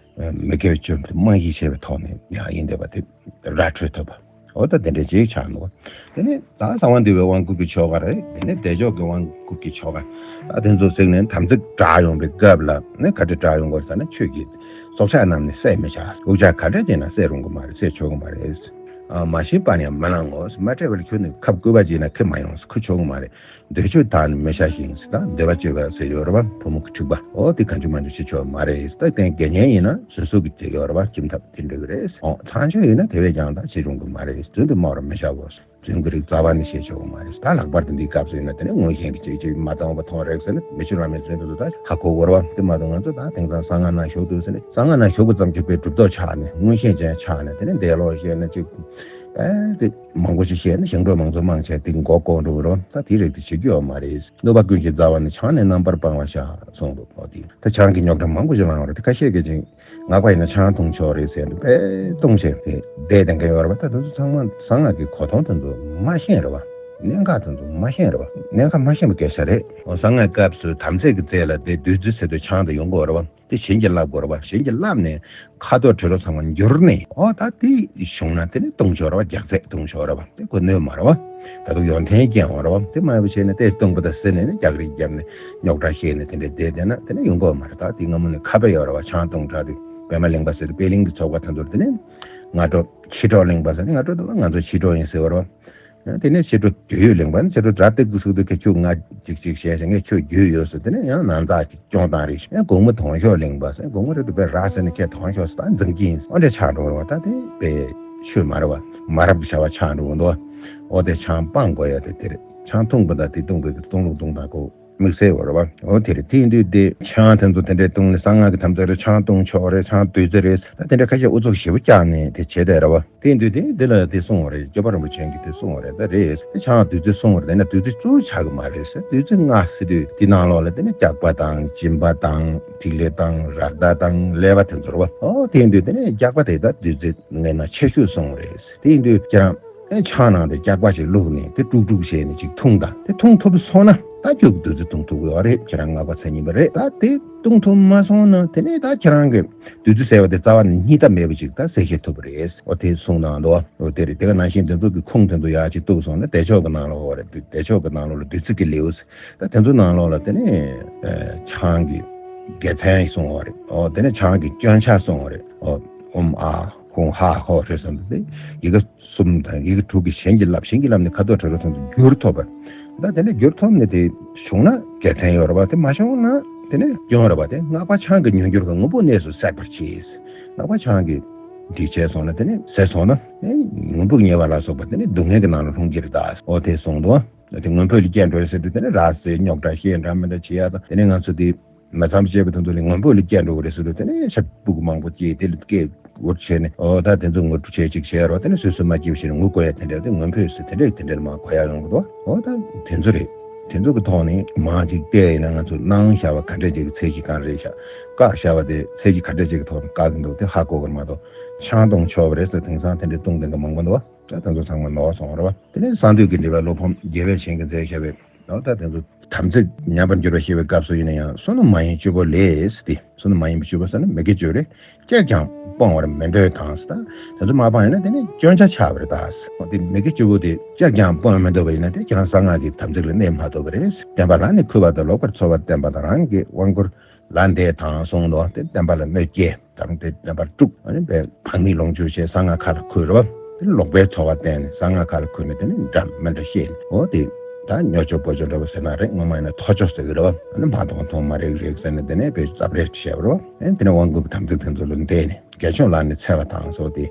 མི་དགེ་བཅུ་རྨང་གཞི་བྱས་པའི་ཐོག་ནས་ཡང་ཡིན་བསྡད་པ་དེ་ར་འཕྲོད་ཐུབ་པ། འོ་ད་དེ་འདྲ་ཅིག་ཆགས་འདུག་དེ་ནས་ད་གསང་བ་འདུས་པའི་དབང་བསྐུར་གྱི་ཆོ་ག་རེད། དེ་ནས་བདེ་མཆོག་གི་དབང་བསྐུར་གྱི་ཆོ་ག། ད་དེ་ཚོ་གཟིགས་ནས་དམ་ཚིག་དྲག་ཡོང་པའི་སྐབས་ལ་ནི་ག་འདྲ་དྲག་ཡོང་དགོས་ཟེར་ན། ཁྱོད་ཀྱིས་སྲོག་ཆགས་རྣམས་ནི་བསད་མི་བྱ། འུ་ཅག་ག་འདྲ་བྱས་ན་བསད་རུང་གི་མ་རེད། བསད་ཆོག་གི་མ་རེད། ཨ། མ་ཤེས་པར་ཡང་མི་བླང་ངོ་། མ་དྲས་པར་ཁྱོད་ནི་ཁབ་སྐུད་པ་བྱས་ན་ཁྱི་མ་ཡོང་ཟེར། ཁུར་ཆོག་གི་མ་རེད། འདོད་སྤྱོད་དག་ནི་མི་བྱ་ཞིང་ཟེར། ད་འདོད་པ་སྤྱོད་པ་ཟེར་ཡོད་རེད་བ། བུ་མོ་གི་འཁྲིག་པ། འོ་དེ་གང་བྱུང་མང་བྱུང་བྱེད་ཆོག་མ་རེད། ད་དེ་དགེ་བསྙེན་ཡིན་ན་བཟོད་གསོལ་གྱི་བྱེད་ཡོད་རེད་བ། ཁྱིམ་ཐབ་དེ་འདྲ་གི་རེད། འོ་ཚངས་སྤྱོད་ཡིན་ན་དེ་བས་ཀྱང་ད་བྱེད་རུང་གི་མ་རེད། རྫུན་དུ་སྨྲ་བར་མི་བྱའོ། རྫུན་གྱི་རིགས་རྩ་བ་ནས་བཤད་ཆོག་གི་མ་རེད། ད་ལྷག་པར་དུ་འདིའི་སྐབས་སུ་ཡིན་ན་དེ་ནས་མངོན་ཤེས་ཀྱི་ཅིག་ཅིག་མ་བཏང་བ་མཐོང་རེད་ཟེར་ནས་མི་ཆོས་བླ་མའི་རྫུན་དེ་ཚོ་ད་ཧ་གོ་དགོས་རེད་བ། དེ་མ་གཏོགས་ང་ཚོ་ད་དེང་སང་གསང་སྔགས་ནང་ཞུགས་འདུག་ཟེར་ནས། གསང་སྔགས་ནང་ཞུགས་པ་ཙམ་གྱིས་དཔེ་གྲུབ་ཐོབ་ཆགས་ནས་མངོན་ཤེས་ཅན་ཆགས་ནས་དེ་ནས་འདས་ལོག་བཤད་ན་ཅིག་ཨེ་དེ་མང་པོ་ཞིག་བཤད་ན་ཞིང་འབྲོག་མང་ཚོགས་མང་ཆེ་དེ་མགོ་སྐོར་འགྲོ་གི་རེད། ད་དེ་རིགས་དེ་བྱེད་རྒྱུ་ཡོད་མ་རེད། གནོད་པ་ཀུན་གྱི་རྩ་བ་ནི། ཆང་ནི་རྣམ་པར་སྤང་བར་བྱ་གསུངས་འདུག་འོ་དེ་ད་ཆང་གི་རྙོག་དྲ་མང་པོ་ཞིག་ལངས་པ་རེད། དེ་ཁ་ཤས་ཀྱིས་ཅིག་སྔགས་པ་ཡིན་ན་ཆང་འཐུང་ཆོག་རེད་ཟེར་འདུག་དཔེ་བཏུང་བྱས་དེ་བསྡད་བསྡད་མཁན་ཡོད་རེད་བ། ད་དེ་ཚོ་ཚང་མ་གསང་སྔགས་ཀྱི་གོ་དོན་དེ་ཚོ་མ་ཤེས་རེད་བ། གནད་འགག་དེ་ཚོ་མ་ཤེས་རེད་བ། གནད་འགག་མ་ཤེས་པ་སྐད་ཆ་རེད། འོ་གསང་སྔགས་སྐབས་སུ་དམ་ཚིག་གི་རྩེ་ལ་དེ་བདུད་རྩི་ཟེར་དུས་ཆང་དེ་ཡོང་གི་ཡོད་རེད་བ། དེ་བྱིན་གྱིས་བརླབ་དགོས་རེད་བ། བྱིན་གྱིས་བརླབས་ནས་ཁ་དོག་དྲི་རོ་ཚང་མ་འགྱུར་ནས། འོ་ད་དེ་བྱུང་ན་དེ་ནི་བཏུང་ཆོག་རེད་བ། རྒྱགས་ཚད་བཏུང་ཆོག་རེད་བ། དེ་ཁོ་གནོད་མ་རེད་བ། ད་དུང་ཡོན་ཏན་སྐྱེ་འོང་རེད་བ། དེ་མ་ཡོང་བ་བྱས་ནས་དེ་བཏུང་པ་དང་ཟེར་ནས་ནི་རྒྱག་རེས་བརྒྱབ་ནས་རྙོག་དྲ་བཤད་ནས་དེ་འདྲའི་བསྡད་བསྡད་ན་དེ་ནི་ཡོང་གི་ཡོད་མ་རེད། ད་དེ་སྔ་མོ་ནས་ཁ་དཔེ་ཡོད་རེད་བ། ཆང་བཏུང་དྲགས་དུས་པད་མ་གླིང་པ་ཟེར་དུས་པད་གླིང་གི་ཚོགས་པ་དེ་ཚོར་དེ་ནི་སྔ་དྲོ་ཕྱི་དྲོ་གླིང་པ་ཟེར་ནས། སྔ་དྲོ་དེ་ང་ཚོ་ཕྱི་དྲོ་ཡིན་ཟེར་བ་རེད་བ། དེ་ནས་ཕྱི་དྲོ་དུས་ཡོས་གླིང་པ་ནི་ཕྱི་དྲོ་དགྲ་སྟེགས་ཀྱི་ཚུགས་དུས་ཁྱོད་ང་ཅིག་ཅིག་བྱས་ཤིང་ངས་ཁྱོད་རྒྱུས་ཡོད་ཟེར། དེ་ནས་ཡང་ན་ཚ་ཅིག་སྐྱོང་བཏང་རེད། ཡང་དགོང་མོ་དོང་ཤོག་གླིང་པ་ཟེར། དགོང་མོ་རེད་དུ་བས་ར་ཟེར་ནས་ཁྱེད་དོང་ཤོག་ཟེར་ད་འཛིང་གི་ཡིན། འོ་འདྲས་ཆགས་འགྲོ་རེད་བ། ད་དེ་བས་ཆོས་མ་རེད་བ། མ་རབས་ཀྱི་བྱ་བ་ཆགས་འགྲོ་གི་འདུག་འོ་དེ་ཆང་སྤང་དགོས་ཡ་དེ་དེ་རེད། ཆང་འཐུང་པ་དང་དེ་བཏུང་པའི་གི་བཏུང་ལུགས་བཏུང་སྟངས་ཁོ་དམིགས་བསལ་ཡོད་རེད་བ། འོ་དེ་རེད། དེ་ཡིན་དུས་དེ་ཆང་དེ་ཚོ་དེ་འདྲས་བཏུང་ནས་གསང་སྔགས་ཀྱི་དམ་ཚིག་རེད། ཆང་བཏུང་ཆོག་རེད། ཆང་བདུད་རྩི་རེད། ད་དེ་འདྲས་ཁ་ཤས་ཨུ་ཚུགས་ཞེ་པོ་བཀྱགས་ནས་དེ་བྱེད་བསྡད་རེད་བ། དེ་ཡིན་དུས་དེ་འདི་ལ་དེ་གསུངས་པ་རེད། སྐྱོབ་པ་རིན་པོ་ཆེ་གིས་དེ་གསུངས་པ་རེད། ད་རེད། དེ་ཆང་བདུད་རྩི་གསུངས་པ་རེད། དེ་ན་བདུད་རྩི་གཙོ་བོ་ཆགས་ཀྱི་མ་རེད་ཟེར། བདུད་རྩི་ལྔ་ཟེར་དུས་དེ་ནང་ལོགས་ལ་དེ་ནི་སྐྱག་པ་དང་སྦྱིན་པ་དང་ཐིག་ལེ་དང་རཀྟ་དང་ཀླད་པ་དེ་ཚོ་རེད་བ། ཨོ་དེ་ཡིན་དུས་དེ་ནི་སྐྱག་པ་དེ་ད་བདུད་རྩི་ལྔའི་ནང་ཆེ་ཤོས་གསུངས་པ་རེད། དེ་ཡིན་དུས་ཁྱེད་རང་ཨེ་ཆང་ནང་དུ་སྐྱག་པ་ཞིག་བླུགས་ནས་དེ་དཀྲུག་དཀྲུག་བྱས་ནས་ཅིག་འཐུང་དང་། དེ་འཐུང་ཐུབ་སོང་ན་ད་ཁྱོད་ཀྱི་བདུད་རྩི་འཐུང་ཐུབ་ཀྱི་ཡོད་རེད། ཁྱེད་རང་སྔགས་པ་མཚན་ཉིད་པ་རེད། ད་དེ་འཐུང་ཐུབ་མ་སོང་ན་དེ་ནས་ད་ཁྱེད་རང་གི་བདུད་རྩི་ཟེར་བ་དེ་རྩ་བ་ནས་རྙེད་ཐབས་མེད་པ་ཅིག་ད་གསལ་བཤད་ཐུབ་པ་རེད། འོ་དེ་གསུངས་གནང་འདུག་འོ་དེ་རེད། དེ་ག་ནང་བཞིན་དེ་ཚོ་གི་ཁུངས་དེ་ཚོ་ཡག་ཅིག་གཏུགས་སོང་ན་བདེ་མཆོག་གི་ནང་ལོགས་རེད། བདེ་མཆོག་གི་ནང་ལོགས་ལ་བདུད་རྩི་གི་ལེའུ་ད་དེ་ཚོ་ནང་ལོགས་ལ་དེ་ནས་ཆང་གི་དགེ་མཚན་གསུངས་པ་རེད། འོ་དེ་ནས་ཆང་གི་སྐྱོན་ཆ་གསུངས་པ་རེད། འོ་ཨོཾ་ཨཱཿཧཱུྃ་ཧ་ཧོ་ཧྲཱིཿཟེར་དེ་ཡི་གེ་གསུམ་དང་ཡི་གེ་དྲུག་གིས་བྱིན་གྱིས་བརླབས། བྱིན་གྱིས་བརླབས་ནས་ཁ་དོག་དྲི་རོ་ཚང་དུ་འགྱུར་ཐོབ་པ། ད་དེ་འདྲ་འགྱུར་ཐོབ་ནས་དེ་བྱུང་ན་དགེ་མཚན་ཡོད་རེད་བ། དེ་མ་བྱུང་ན་དེ་ནས་སྐྱོན་རེད་བ། དེ་སྔགས་པ་ཆང་གི་མྱོས་འགྱུར་གྱི་དངོས་པོ་གནས་སུ་ཟད་པར་བྱེད། སྔགས་པ་ཆང་གིས་འདི་བྱས་སོང་ན་དེ་ནས་ཟད་སོང་ན་དངོས་པོ་ཉེ་བ་ལ་སོགས་པ་དེ་ནས་སྡུག་བསྔལ་གྱི་ནང་ལ་ལྷུང་གི་རེད་ད། འོ་དེ་གསུངས་འདུག་དེ་སྔོན་འབོད་ལ་སྐྱེལ་འགྲོ་ཟེར་དུས་དེ་ནས་ར་བཟི་རྙོག་དྲ་བཤད་འདྲ་མི་འདྲ་བྱེད་ཡ་དང་། དེ་ནས་ང་ཚོ་དེ་མི་ཚངས་པ་སྤྱོད་པ་དེ་ཚོ་ལ་སྔོན་འབོད་ལ་སྐྱེལ་འགྲོ་གི་རེད་ཟེར་དུས་དེ་ནས་ཤ་སྤུ་གུ་མང་པོ་སྐྱེས་དེ་ལ་སྐད་འུར་བྱས་ནས། འོ་ད་དེ་ཚོ་ངོ་སྤྲོད་བྱས་ཅིག་བྱས་རོགས། དེ་ནས་སོ་སོ་མ་སྐྱེས་བྱས་ནས་ངུ་དགོས་ཡ་དེ་འདྲ། དེ་སྔོན་འབོད་ཟེར་དེ་འདྲ་དེ་འདྲ་མ་གོ་ཡ་ཡོང་གི་འདུག་འོ་ད་དེ་ཚོ་རེད། དེ་ཚོ་གི་ཐོག་ནས་མང་ཅིག་བལྟས་ཡིན་ན་ང་ཚོ་གནང་བཞག་པ་ག་འདྲ་ཅིག་གི་ཚད་གཞི་གང་རེད་ཤག་བཀག་བཞག་པ་དེ་ཚད་གཞི་ག་འདྲ་ཅིག་གི་ཐོག་ནས་བཀག་གི་འདུག་དེ་ཧ་གོ་གི་མ་གཏོགས་ཆང་འཐུང་ཆོག་པ་རེད་ཟེར་དེང་སང་དེ་འདྲ་གཏོང་མཁན་དེ་མང་པོ་འདུག་བ། ད་དེ་ཚོ་ཚང་མ་ནོར་སོང་རེད་བ། དེ་ནས་གསང་འདུས་ཀྱི་འགྲེལ་པ་སློབ་དཔོན་དགེ་བའི་བཤེས་ཀྱིས་མཛད་བཞག་པའི་ད་ལྟ་དེ་ཚོ་དམ་ཚིག་ཉམས་པར་འགྱུར་བ་ཞེས་པའི་སྐབས་སུ་ཡིན་ན་ཡང་བསོད་ནམས་མ་ཡིན་བཅུ་པོ་ལས་ཟེར་ཏེ། བསོད་ནམས་མ་ཡིན་བཅུ་པོ་ཟེར་ན་མི་དགེ་བཅུ་རེད། བཅད་ཀྱང་སྤོང་བར་མི་འདོད་དང་ཟེར། ད་དེ་ཚོ་མ་སྤངས་ཡིན་ན་དེ་ནི་སྐྱོན་ཆ་ཆགས་པ་རེད་ད་ཟེར། དེ་མི་དགེ་བཅུ་པོ་དེ་བཅད་ཀྱང་སྤོང་བར་མི་འདོད་པ་ཡིན་ན་དེ་ཁྱེད་རང་གསང་སྔགས་ཀྱི་དམ་ཚིག་ལ་གནས་མ་ཐུབ་པ་རེད། བསྟན་པ་ལ་ནི་གུས་པ་དང་ལོག་པར་འཚོ་བར་བསྟན་པ་དང་རང་གི་དབང་བསྐུར་ལ་འདས་དང་གསུངས་འདུག་དེ་བསྟན་པ་ལ་གནོད་སྐྱེལ། ད་རུང་དེ་བསྟན་པར་དཀྲུག་ཨ་ནི་བས་བག་མེད་ལོངས་སྤྱོད་བྱས་གསང་སྔགས་ཁ་ལ་ཁུར་རོ། དེ་ནི་ལོག་པའི་འཚོ་བ་བསྟན་ནས་གསང་སྔགས་ཁ་ལ་ཁུར་ནས་དེ་ནི་འདྲ་མི་འདྲ་བཤད་ནས། འོ་དེ་ད་ཉོ་ཆོག་པོ་ཆོག་འདྲ་བོ་ཟེར་ན་རེད། ངོ་མ་ཡིན་ན་ཐོ་ཅོ་ཟེར་གི་རེད་བ། ཨ་ནི་མ་མཐོང་མཐོང་མ་རེག་རེག་ཟེར་ནས་དེ་ནས་བས་རྩབ་རེས་བྱས་པ་རེད་བ། ཨ་ནི་དེ་ནས་དབང་བསྐུར་གྱི་དམ་ཚིག་དེ་ཚོ་ལ་འདས་ནས་དགེ་སྦྱོང་ལ་ནི་འཚེ་བ་དང་སོགས་དེ་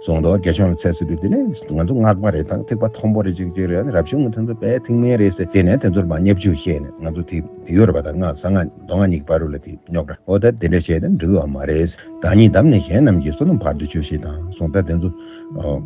གསུངས་འདུག་དགེ་སྦྱོང་ལ་འཚེ་ཟེར་དུས་དེ་ནི་ང་ཚོ་སྔགས་པ་རེད་དང་ཐེག་པ་མཐོན་པོ་རེད་ཅིག་ཅིག་རེད། ཨ་ནི་རབ་བྱུང་གི་དེ་ཚོ་དཔེ་ཐེག་དམན་རེད་ཟེར་དེ་ནས་དེ་ཚོར་མ་བརྙས་བཅོས་བཤད་ནས་ང་ཚོ་དེ་དེ་ཡོད་རེད་པ། ད་སྔགས་གསང་སྔགས་མདོ་སྔགས་གཉིས་ཀྱི་བར་དུ་ལ་དེ་རྙོག་དྲ། འོ་ད་དེ་འདྲ་བྱས་ན་འགྲིག་ཡོད་མ་རེད། བདག་ཉིད་བསྡམས་ནས་གཞན་རྣམས་ཀྱི། བསོད་ནམས་བར་དུ་གཅོད་བྱེད་དང་གསུངས། ད་དེ་ཚོ་ཨོ་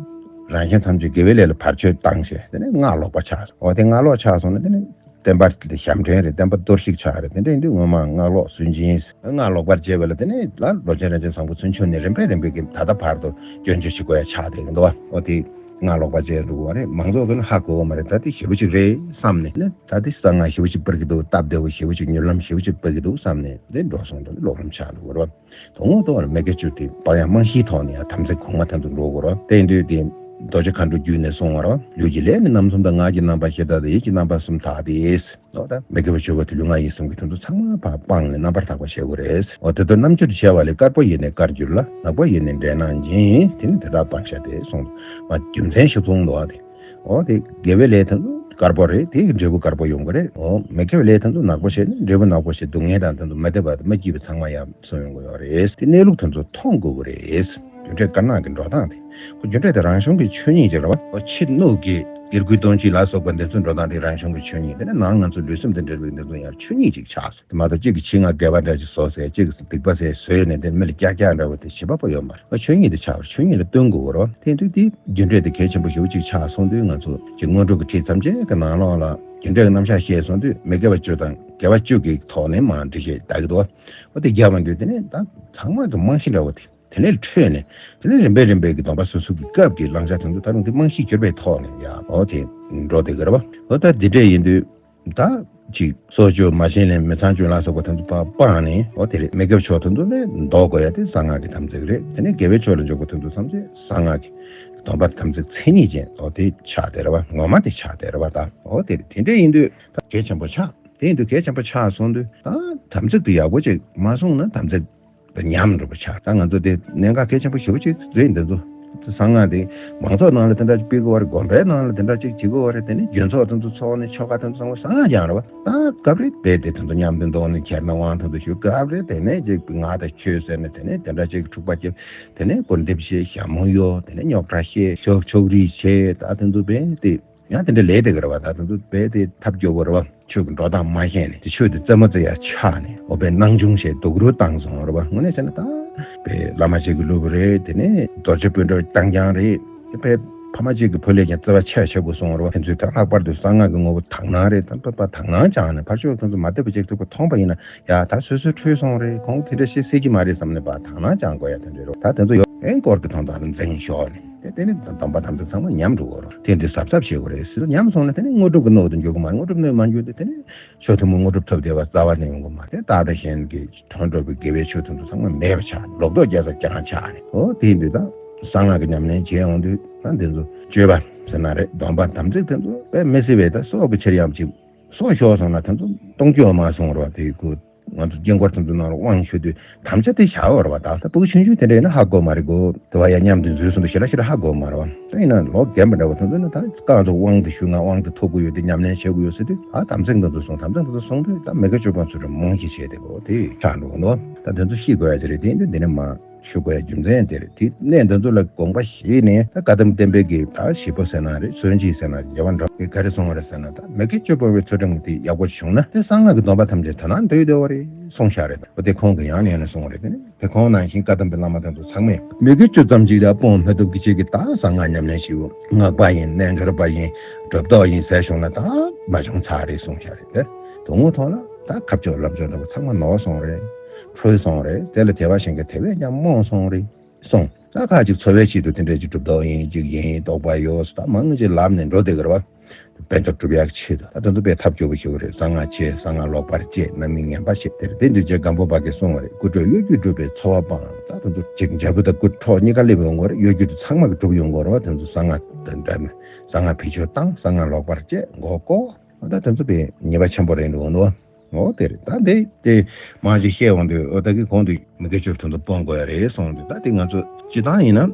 རང་གཞན་ཐམས་ཅད་དགེ་བའི་ལས་ལ་བར་ཆད་བཏང་བྱས་དེ་ནས་སྔགས་ལོག་པ་ཆགས། འོ་དེ་སྔགས་ལོག་ཆགས་སོང་ན་དེ་ནས་བསྟན་པ་དེ་ཞབས་འདྲེན་རེད། བསྟན་པ་གཏོར་བཤིག་ཆགས་རེད། དེ་འདྲ་ཡིན་དུས་ངོ་མ་སྔགས་ལོག་སུན་འབྱིན། སྔགས་ལོག་པར་བྱས་པ་ལ་དེ་ནས་ལ་ལོ་ཆེན་རིན་ཆེན་བཟང་པོ་ཚུན་ཆད་ནས་རིམ་པས་རིམ་པས་ཀྱི་ད་ལྟ་བར་དུ་སྐྱོན་བརྗོད་བྱེད་དགོས་ཡ་ཆགས་བསྡད་ཀྱི་འདུག་བ། འོ་དེ་སྔགས་ལོག་པ་བྱས་འདུག་བ་རེད། མང་ཚོགས་ཀྱིས་ནི་ཧ་གོ་བ་མ་རེད། ད་དེ་ཞེ་པོ་ཅིག་རེད་བསམ་ནས་ནི་ད་དེ་གསང་སྔགས་ཞེ་པོ་ཅིག་སྤེལ་གྱི་འདུག་སྟབས་བདེ་བོ་ཞེ་པོ་ཅིག་མྱུར་ལམ་ཞེ་པོ་ཅིག་སྤེལ་གྱི་འདུག་བསམ་ནས་དེ་འགྲོ་སོང་དུ་ལོག་རིམ་ཆགས་འདུག་བ་རེད། དོན་དངོས་ཐོག་ལ་མི་དགེ་བཅུ་དེ་བག་ཡངས་རྨང་གཞིའི་ཐོག་ནས་ཡང་དམ་ཚིག་གོང་མ་དེ་ཚོ་འགྲོ་དགོས་རེད། དེ་ཡིན་དུས་དེ་རྡོ་རྗེ་མཁའ་འགྲོ་བརྒྱུད་ནས་གསུངས་པ་རེད། ལུས་ཀྱི་ལས་ནི་རྣམ་གསུམ་དང་། ངག་གི་རྣམ་པར་ཤེས་དག་དང་། ཡིད་ཀྱི་རྣམ་པར་གསུམ་དག་སྟེ། འོ་ད་མི་དགེ་བ་བཅུ་པོ་དེ་ལུས་ངག་ཡིད་གསུམ་གྱི་དོན་དུ་ཚང་མ་ཕར་སྤངས་ནས་རྣམ་པར་དག་པ་བྱེད་དགོས་རེད། འོ་དེ་ལྟར་རྣམ་དཔྱོད་བྱས་པ་ལས། དཀར་པོ་ཡེ་ནས་དཀར་གྱུར་ལ། ནག་པོ་ཡེ་ནས་འདྲེ་ནག་འབྱིན། དེ་ནི་དེ་དག་སྤང་བྱ་སྟེ་གསུངས། མ་རྒྱུ་མཚན་ཞིག་གསུངས་འདུག་ཨ། དེ་འོ་དེ་དགེ་བའི་ལས་དེ་ཚོ་ དཀར་པོ་རེད། དེ་གི་འབྲས་བུ་དཀར་པོ་ཡོང་གི་རེད། འོ་མི་དགེ་བའི་ལས་དེ་ཚོ་ནག་པོ་བྱས་ནས་འབྲས་བུ་ནག་པོ་བྱས། སྡུག་བསྔལ་དང་དེ་ཚོ་མ་བདེ་བ་དང་མ་སྐྱིད་པ་ཚང་མ་ཡར་སོང་ཡོང་གི་ཡོད་རེད། དེ་གནས་ལུགས་དེ་ཚོ་མཐོང་དགོས་ཀྱི་རེད། རྒྱུ་འབྲས་དཀར་ནག་གི་འགྲོ་སྟངས་དེ། ཁོ་རྒྱུ་འབྲས་དེ་རང་བྱུང་གི་ཆོས་ཉིད་ཅིག་རེད་བ། ཁོ་ཕྱི་སྣོད་ཀྱི་གེགས་ཁུལ་སྟོང་གཅིག་ལ་སོགས་པ་འདི་ཚོ་འགྲོ་སྟངས་དེ་རང་བྱུང་གི་ཆོས་ཉིད། དེ་ནས་ནང་ང་ཚོ་ལུས་སེམས་དང་འབྲེལ་བའི་འདི་ཚོ་ཡང་ཆོས་ཉིད་ཅིག་ཆགས་སོང་། དེ་མ་གཏོགས་གཅིག་གིས་ཕྱི་ང་དགེ་བ་འདྲ་ཅིག་བཟོ་ཟེར། གཅིག་གིས་སྡིག་པ་ཟེར་བཟོས་ནས་དེ་མི་ལ་སྐྱག་སྐྱག་འདྲ་བོ་དེ་བྱེད་པ་པོ་ཡོད་མ་རེད། ཆོས་ཉིད་དེ་ཆགས་པར་ཆོས་ཉིད་ལ་སྟོན་དགོས་ཀྱི་རེད། དེ་དུས་དེ་རྒྱུ་འབྲས་དེ་གལ་ཆེན་པོ་ཞེ་པོ་ཅིག་ཆགས་སོང་དུས། ང་ཚོ་གི་དངོས་གྲུབ་ཀྱི་ཁྲིད་ཐམས་ཅད་ཀྱི་ནང་ལོགས་ལ་རྒྱུ་འབྲས་ཀྱི་རྣམ་གཞག་བཤད་སོང་དུས། མི་དགེ་བ་བཅུ་དང་དགེ་བ་བཅུ་གི་ཐོག་ནས་མར་འགྲེལ་བཤད་རྒྱག་གི་འདུག་འོ་དེ་རྒྱབ་པ་འདུག་དེ་ནས་ད་ཚང་མ་གི་རྨང་གཞི་འདྲ་བོ་དེ། དེ་ནས་འཕྲོས་ནས་དེ་ནས་རིམ་པས་རིམ་པས་ཀྱི་སྡོམ་པ་སོ་སོ་གི་སྐབས་ཀྱི་བླང་བྱ་དེ་ཚོ་ད་རུང་དེ་རྨང་གཞི་གྱུར་པའི་ཐོག་ནས་ཡང་འོ་དེ་འགྲོ་བསྡད་ཀྱི་རེད་བ། འོ་ད་འདི་འདྲས་ཡིན་དུས། ད་ཅིག་སྲོག་གཅོད་མ་བྱིན་ལེན་མི་ཚངས་སྤྱོད་ལ་སོགས་པ་དེ་ཚོ་སྤ་སྤངས་ནས། འོ་དེ་རེད། མི་དགེ་བའི་ཕྱོགས་དེ་ཚོ་ལས་ལྡོག་དགོས་ཡ་དེ་གསང་སྔགས་ཀྱི་དམ་ཚིག་རེད། དེ་ནས་དགེ་བའི་ཕྱོགས་ལ་འཇུག་པ་དེ་ཚོ་ཐམས་ཅད་གསང་སྔགས་ཀྱི་སྡོམ་པ་དམ་ཚིག་མཚན་ཉིད་ཅན། འོ་དེ་ཆགས་བསྡད་རེད་བ། ངོ་མ་དེ་ཆགས་བསྡད་རེད་བ། ད་འོ་དེ་རེད། དེ་འདྲས་ཡིན་དུས་ད་གལ་ཆེན་པོ་ཆགས། དེ་ཡིན་དུས་གལ་ཆེན་པོ་ཆགས་སོང་དུས། ད་དམ་ཚིག་དེ་ཡག་པོ་ཅིག་མ་བསྲུངས་ན་དམ་ཚིག་དང་ཉམས་འགྲོ་བ་ཆགས། ད་ང་ཚོ་དེ་གནད་འགག་གལ་ཆེན་པོ་ཞེ་པོ་ཅིག་རེད། འདི་ཚོ་གསང་སྔགས་དེ་མང་ཚོགས་ནང་ལ་དེ་འདྲ་ཅིག་སྤེལ་དགོས་པ་རེད། དགོན་པའི་ནང་ལ་དེ་འདྲ་ཅིག་བྱེད་དགོས་པ་རེད། དེ་ནས་རྒྱུན་ཚོགས་དེ་ཚོ་ཚོགས་ནས་ཆོ་ག་དེ་ཚོ་ཚང་མ་གསང་སྔགས་ཀྱང་རེད་བ། ད་སྐབས་རེ་རྦད་དེ་དེ་ཚོ་མཉམ་དུ་འདོན་ནས་ཁྱེར་ན་དབང་དེ་ཚོ་ཞུ། སྐབས་རེ་དེ་ནས་ཅིག་ངག་དང་ཆོས་ཟེར་ནས་དེ་ནས་དེ་འདྲ་ཅིག་འཁྲུག་པ་སྐྱེ། དེ་ནས་གུར་འདེབས་བྱེད། ཞྭ་མོ་གཡོ། དེ་ནས་རྙོག་དྲ་བཤད། ཕྱོགས་ཕྱོགས་རིས་བྱེད། ད་དེ་ཚོ་རྦད་དེ་ཡང་དེ་འདྲ་ལས་དེ་ག་རེད་བ། ད་དེ་ཚོ་རྦད་དེ་ཐབས་སྐྱོ་བོ་རེད་བ། ཆོས་ཀྱི་འགྲོ་སྟངས་མ་ཤེས་ནས་དེ་ཆོས་དེ་རྩེད་མོ་རྩེ་ཡ་ཆགས་ནས། འོ་བའི་སྣང་ཆུང་བྱས་སྡུག་རུས་བཏང་སོང་རེད་བ། དངོས་གནས་བྱས་ན་ད་བའི་བླ་མ་ཅིག་གི་སློབ་བུ་རེད། དེ་ནས་རྡོ་རྗེ་སྤུན་གྲོགས་རྐྱང་རྐྱང་རེད། དེ་བའི་ཕ་མ་ཅིག་གི་བུ་ལས་ཀྱང་བརྩེ་བ་ཆེ་ཆེ་པོ་སོང་རེད་བ། དེ་ཚོས་ད་ལྷག་པར་དུ་གསང་སྔགས་ཀྱི་ངོ་བོ་དག་སྣང་རེད། ད་བ་དག་སྣང་བྱས་ནས་ཕར་ཕྱོགས་ཁོང་ཚོ་མ་བདེ་བ་ཅིག་ཐུག་པ་མཐོང་པ་ཡིན་ན། ཡ་ད་སོ་སོའི་འཕྲོད་སོང་རེད། ཁོང་དེ་འདྲ་བཤད་སྲིད་ཀྱི་མ་རེད་བསམ་ནས་བ་དག་སྣང་བྱེད་དགོས་ཡ་དེ་འདྲ་རེད། ད་དེ་ཚོ་ཡོད་ཨེ་སྐོར་གྱི་དོན་དག་ལ་འཛིན་ཤོག་ནས། དེ་དེ་ནི་སྡོམ་པ་དམ་ཚིག་ཚང་མ་ཉམས་འགྲོ་གི་རེད། དེ་འདི་གཟབ་གཟབ་བྱེད་དགོས་རེད་ཟེར། ཉམས་སོང་ན་དེ་ནི་དངོས་གྲུབ་ཀྱི་སྣོད་དུ་འགྱུར་གི་མ་རེད། དངོས་གྲུབ་སྣོད་མ་འགྱུར་དུས་དེ་ནི་ཆོས་ཐུན་མོང་དངོས་གྲུབ་ཐོབ་བསྡད་པ་རྩ་བ་ནས་ཡོང་གི་མ་རེད། བདག་དང་གཞན་གྱི་དོན་འགྲུབ་པའི་དགེ་བའི་ཆོས་དེ་ཚོ་ཚང་མ་མེད་པ་ཆགས། ལོག་རྟོག་རྒྱལ་ས་རྐྱང་ཆགས་ནས། འོ་དེ་ཡིན་དུས་ད་གསང་སྔགས་ཀྱི་ཉམས་ལེན་བྱེད་ཡོང་དུས་ད་འདི་ཚོ་སྤྱོད་པ་ཟེར་ན་རེད། སྡོམ་པ་དམ་ཚིག་དེ་ཚོ་དཔེ་མི་སྲིད་པའི་ད་སྲོག་གི་ཕྱིར་ཡང་ཅིག་སྲོག་ཤོར་སོང་ན་དེ་ཚོ་གཏོང་རྒྱུ་མ་སོང་རོགས། དེ་ཁུ་ང་ཚོ་དཀྱིལ་འཁོར་དེ་ཚོ་ནང་ལ་དབང་ཞུ་དུས་དམ་བཅའ་དེ་བྱ་བར་བ། ད་ལྟ་སྤུ་གུ་ཆུང་ཆུང་དེ་འདྲ་ཡིན་ན་ཧ་གོ་མ་རེད་གོ། དེ་བ་ཡ་མཉམ་དུ་འཛུལ་སོང་དུས་ཞེ་ལ་ཞེ་ལ་ཧ་གོ་མ་རེད་བ། ད་ཡིན་ན་ལོ་རྒན་པ་འདྲ་བོ་དེ་ཚོ་ནི་ད་རྐང་ཚོ་དབང་དུ་ཞུ་ང་དབང་དུ་ཐོབ་གི་ཡོད། དེ་ཉམས་ལེན་བྱེད་དགོས་ཡོད་ཟེར་དུས། ཨ་དམ་ཚིག་འདི་ཚོ་སྲུང་། དམ་ཚིག་འདི་ཚོ་སྲུང་དུས་ད་མི་དགེ་བཅུ་སྤོང་ཚུལ་ཁྲིམས་རྨང་གཞི་བྱས་ཏེ་གོ་དེ་ཆགས་འགྲོ་གི་འདུག་ད་དེ་ཚོ་ཤེས་དགོས་ཡ་ཅིག་རེད། དེ་ཡིན་དུས་འདི་ནས་མ་ཞུ་དགོས་ཡ་རྒྱུ་མཚན་དེ་རེད། དེ་གནས་འདི་ཚོ་ལ་དགོངས་པ་བཞེས་ནས། ད་བཀའ་གདམས་བསྟན་པའི་གི་ད་བཞི་པོ་ཟེར་ན་རེད། སུན་འབྱིན་ཟེར་ན་རེད། རྒྱལ་བ་འབྲོམ་གིས་ག་རེ་གསུངས་པ་རེད་ཟེར་ན། ད་མི་དགེ་བཅུ་སྤོང་བའི་ཚུལ་ཁྲིམས་དེ་ཡག་པོ་བྱུང་ན་དེ་གསང་སྔགས་ཀྱི་སྡོམ་པ་ཐམས་ཅད་དོ་སྣང་འདོད་འདོད་པ་རེད་གསུངས་ཤག་རེད། འོ་དེ་ཁོང་གིས་ཡང་ནས་ཡང་ནས་གསུངས་པ་རེད། དེ་ནི་དེ་ཁོང་ནང་བཞིན་བཀའ་གདམས་པའི་བླ་མ་དེ་ཚོ་ཚང་མས་མི་དགེ་བཅུ་ཙམ་ཅིག་ད་སྤོང་མི་ཐུབ་ཀྱི་ཆེད་ཀྱི་ད་གསང་སྔགས་ཉམས་ལེན་ཞུ། སྔགས་པ་ཡིན། རྣལ་འབྱོར་པ་ཡིན། གྲུབ་ཐོབ་ཡིན་ཟེར་བྱུང་ན་ད་མ་བྱུང་ཚར་རེད་གསུངས་ཤག་རེད། དེ་དོན་དངོས་ཐོག་ལ་ད་ཁ་ཕྱོགས་ལམ་ཕྱོགས་འདྲ་པོ་ཚང་མ་ནོར་སོང་རེད། འཁྲུལ་སོང་རེད། དེ་ལ་དད་པ་གཞན་གྱིས་དེ་བས་ཀྱང་རྨོངས་སོང་རེད། སོང་། ད་ཁ་ཅིག་འཚོ་བའི་ཆེད་དུ་དེ་འདྲ་ཅིག་གྲུབ་མདོག་ཡིན་ཅིག་ཡིན་དོགས་པ་ཡོད་ད་མང་ཆེ་ལབ་ནས་འགྲོ་བསྡད་ཀྱི་རེད་བ། ཕན་ཐོགས་སྒྲུབ་ཡག་ཆེད་དུ་ད་དེ་ཚོ་དཔེ་ཐབས་སྐྱོ་པོ་ཞིག་རེད། གསང་སྔགས་ཆེ། གསང་སྔགས་ལོག་པར་བཅད། རྣམ་སྨིན་ངན་པ་བཤད། དེ་རེད། དེ་འདུས་བྱས་སྒམ་པོ་པ་གིས་གསུངས་པ་རེད། སྐུ་འཕྲོག་གཡོ་སྒྱུས་སྒྲུབ་པའི་འཚོ་བ་སྤངས། ད་དེ་ཚོ་ཅིག་འཇབ་བུ་དང་སྐུ་འཕྲོག་གཉིས་ཀ་སླེབས་ཡོང་གི་རེད། གཡོ་སྒྱུ་དེ་ཚང་མ་གིས་སྒྲུབ་ཡོང་གི་རེད་བ། དེ་ཚོ་གསང་སྔགས་དང་འདྲ་མེད། གསང་སྔགས་བེད་སྤྱོད་བཏང་། གསང་སྔགས་ལོག་པར་བཅད། མགོ་བསྐོར། ད་དེ་ཚོ་དཔེ་ཉེས་པ་ཆེན་པོ་རེད་འདུག་འདུག་འོ་དེ་རེད། ད་འདི་དེ་མང་ཞིག་བཤད་འོང་དུས། འོ་ད་གི་གོང་དུ་མི་དགེ་བཅུ་དེ་ཚོ་སྤོང་དགོས་ཡ་རེད་གསུངས་དུས། ད་དེ་ང་ཚོ་སྤྱི་བཏང་ཡིན་ན་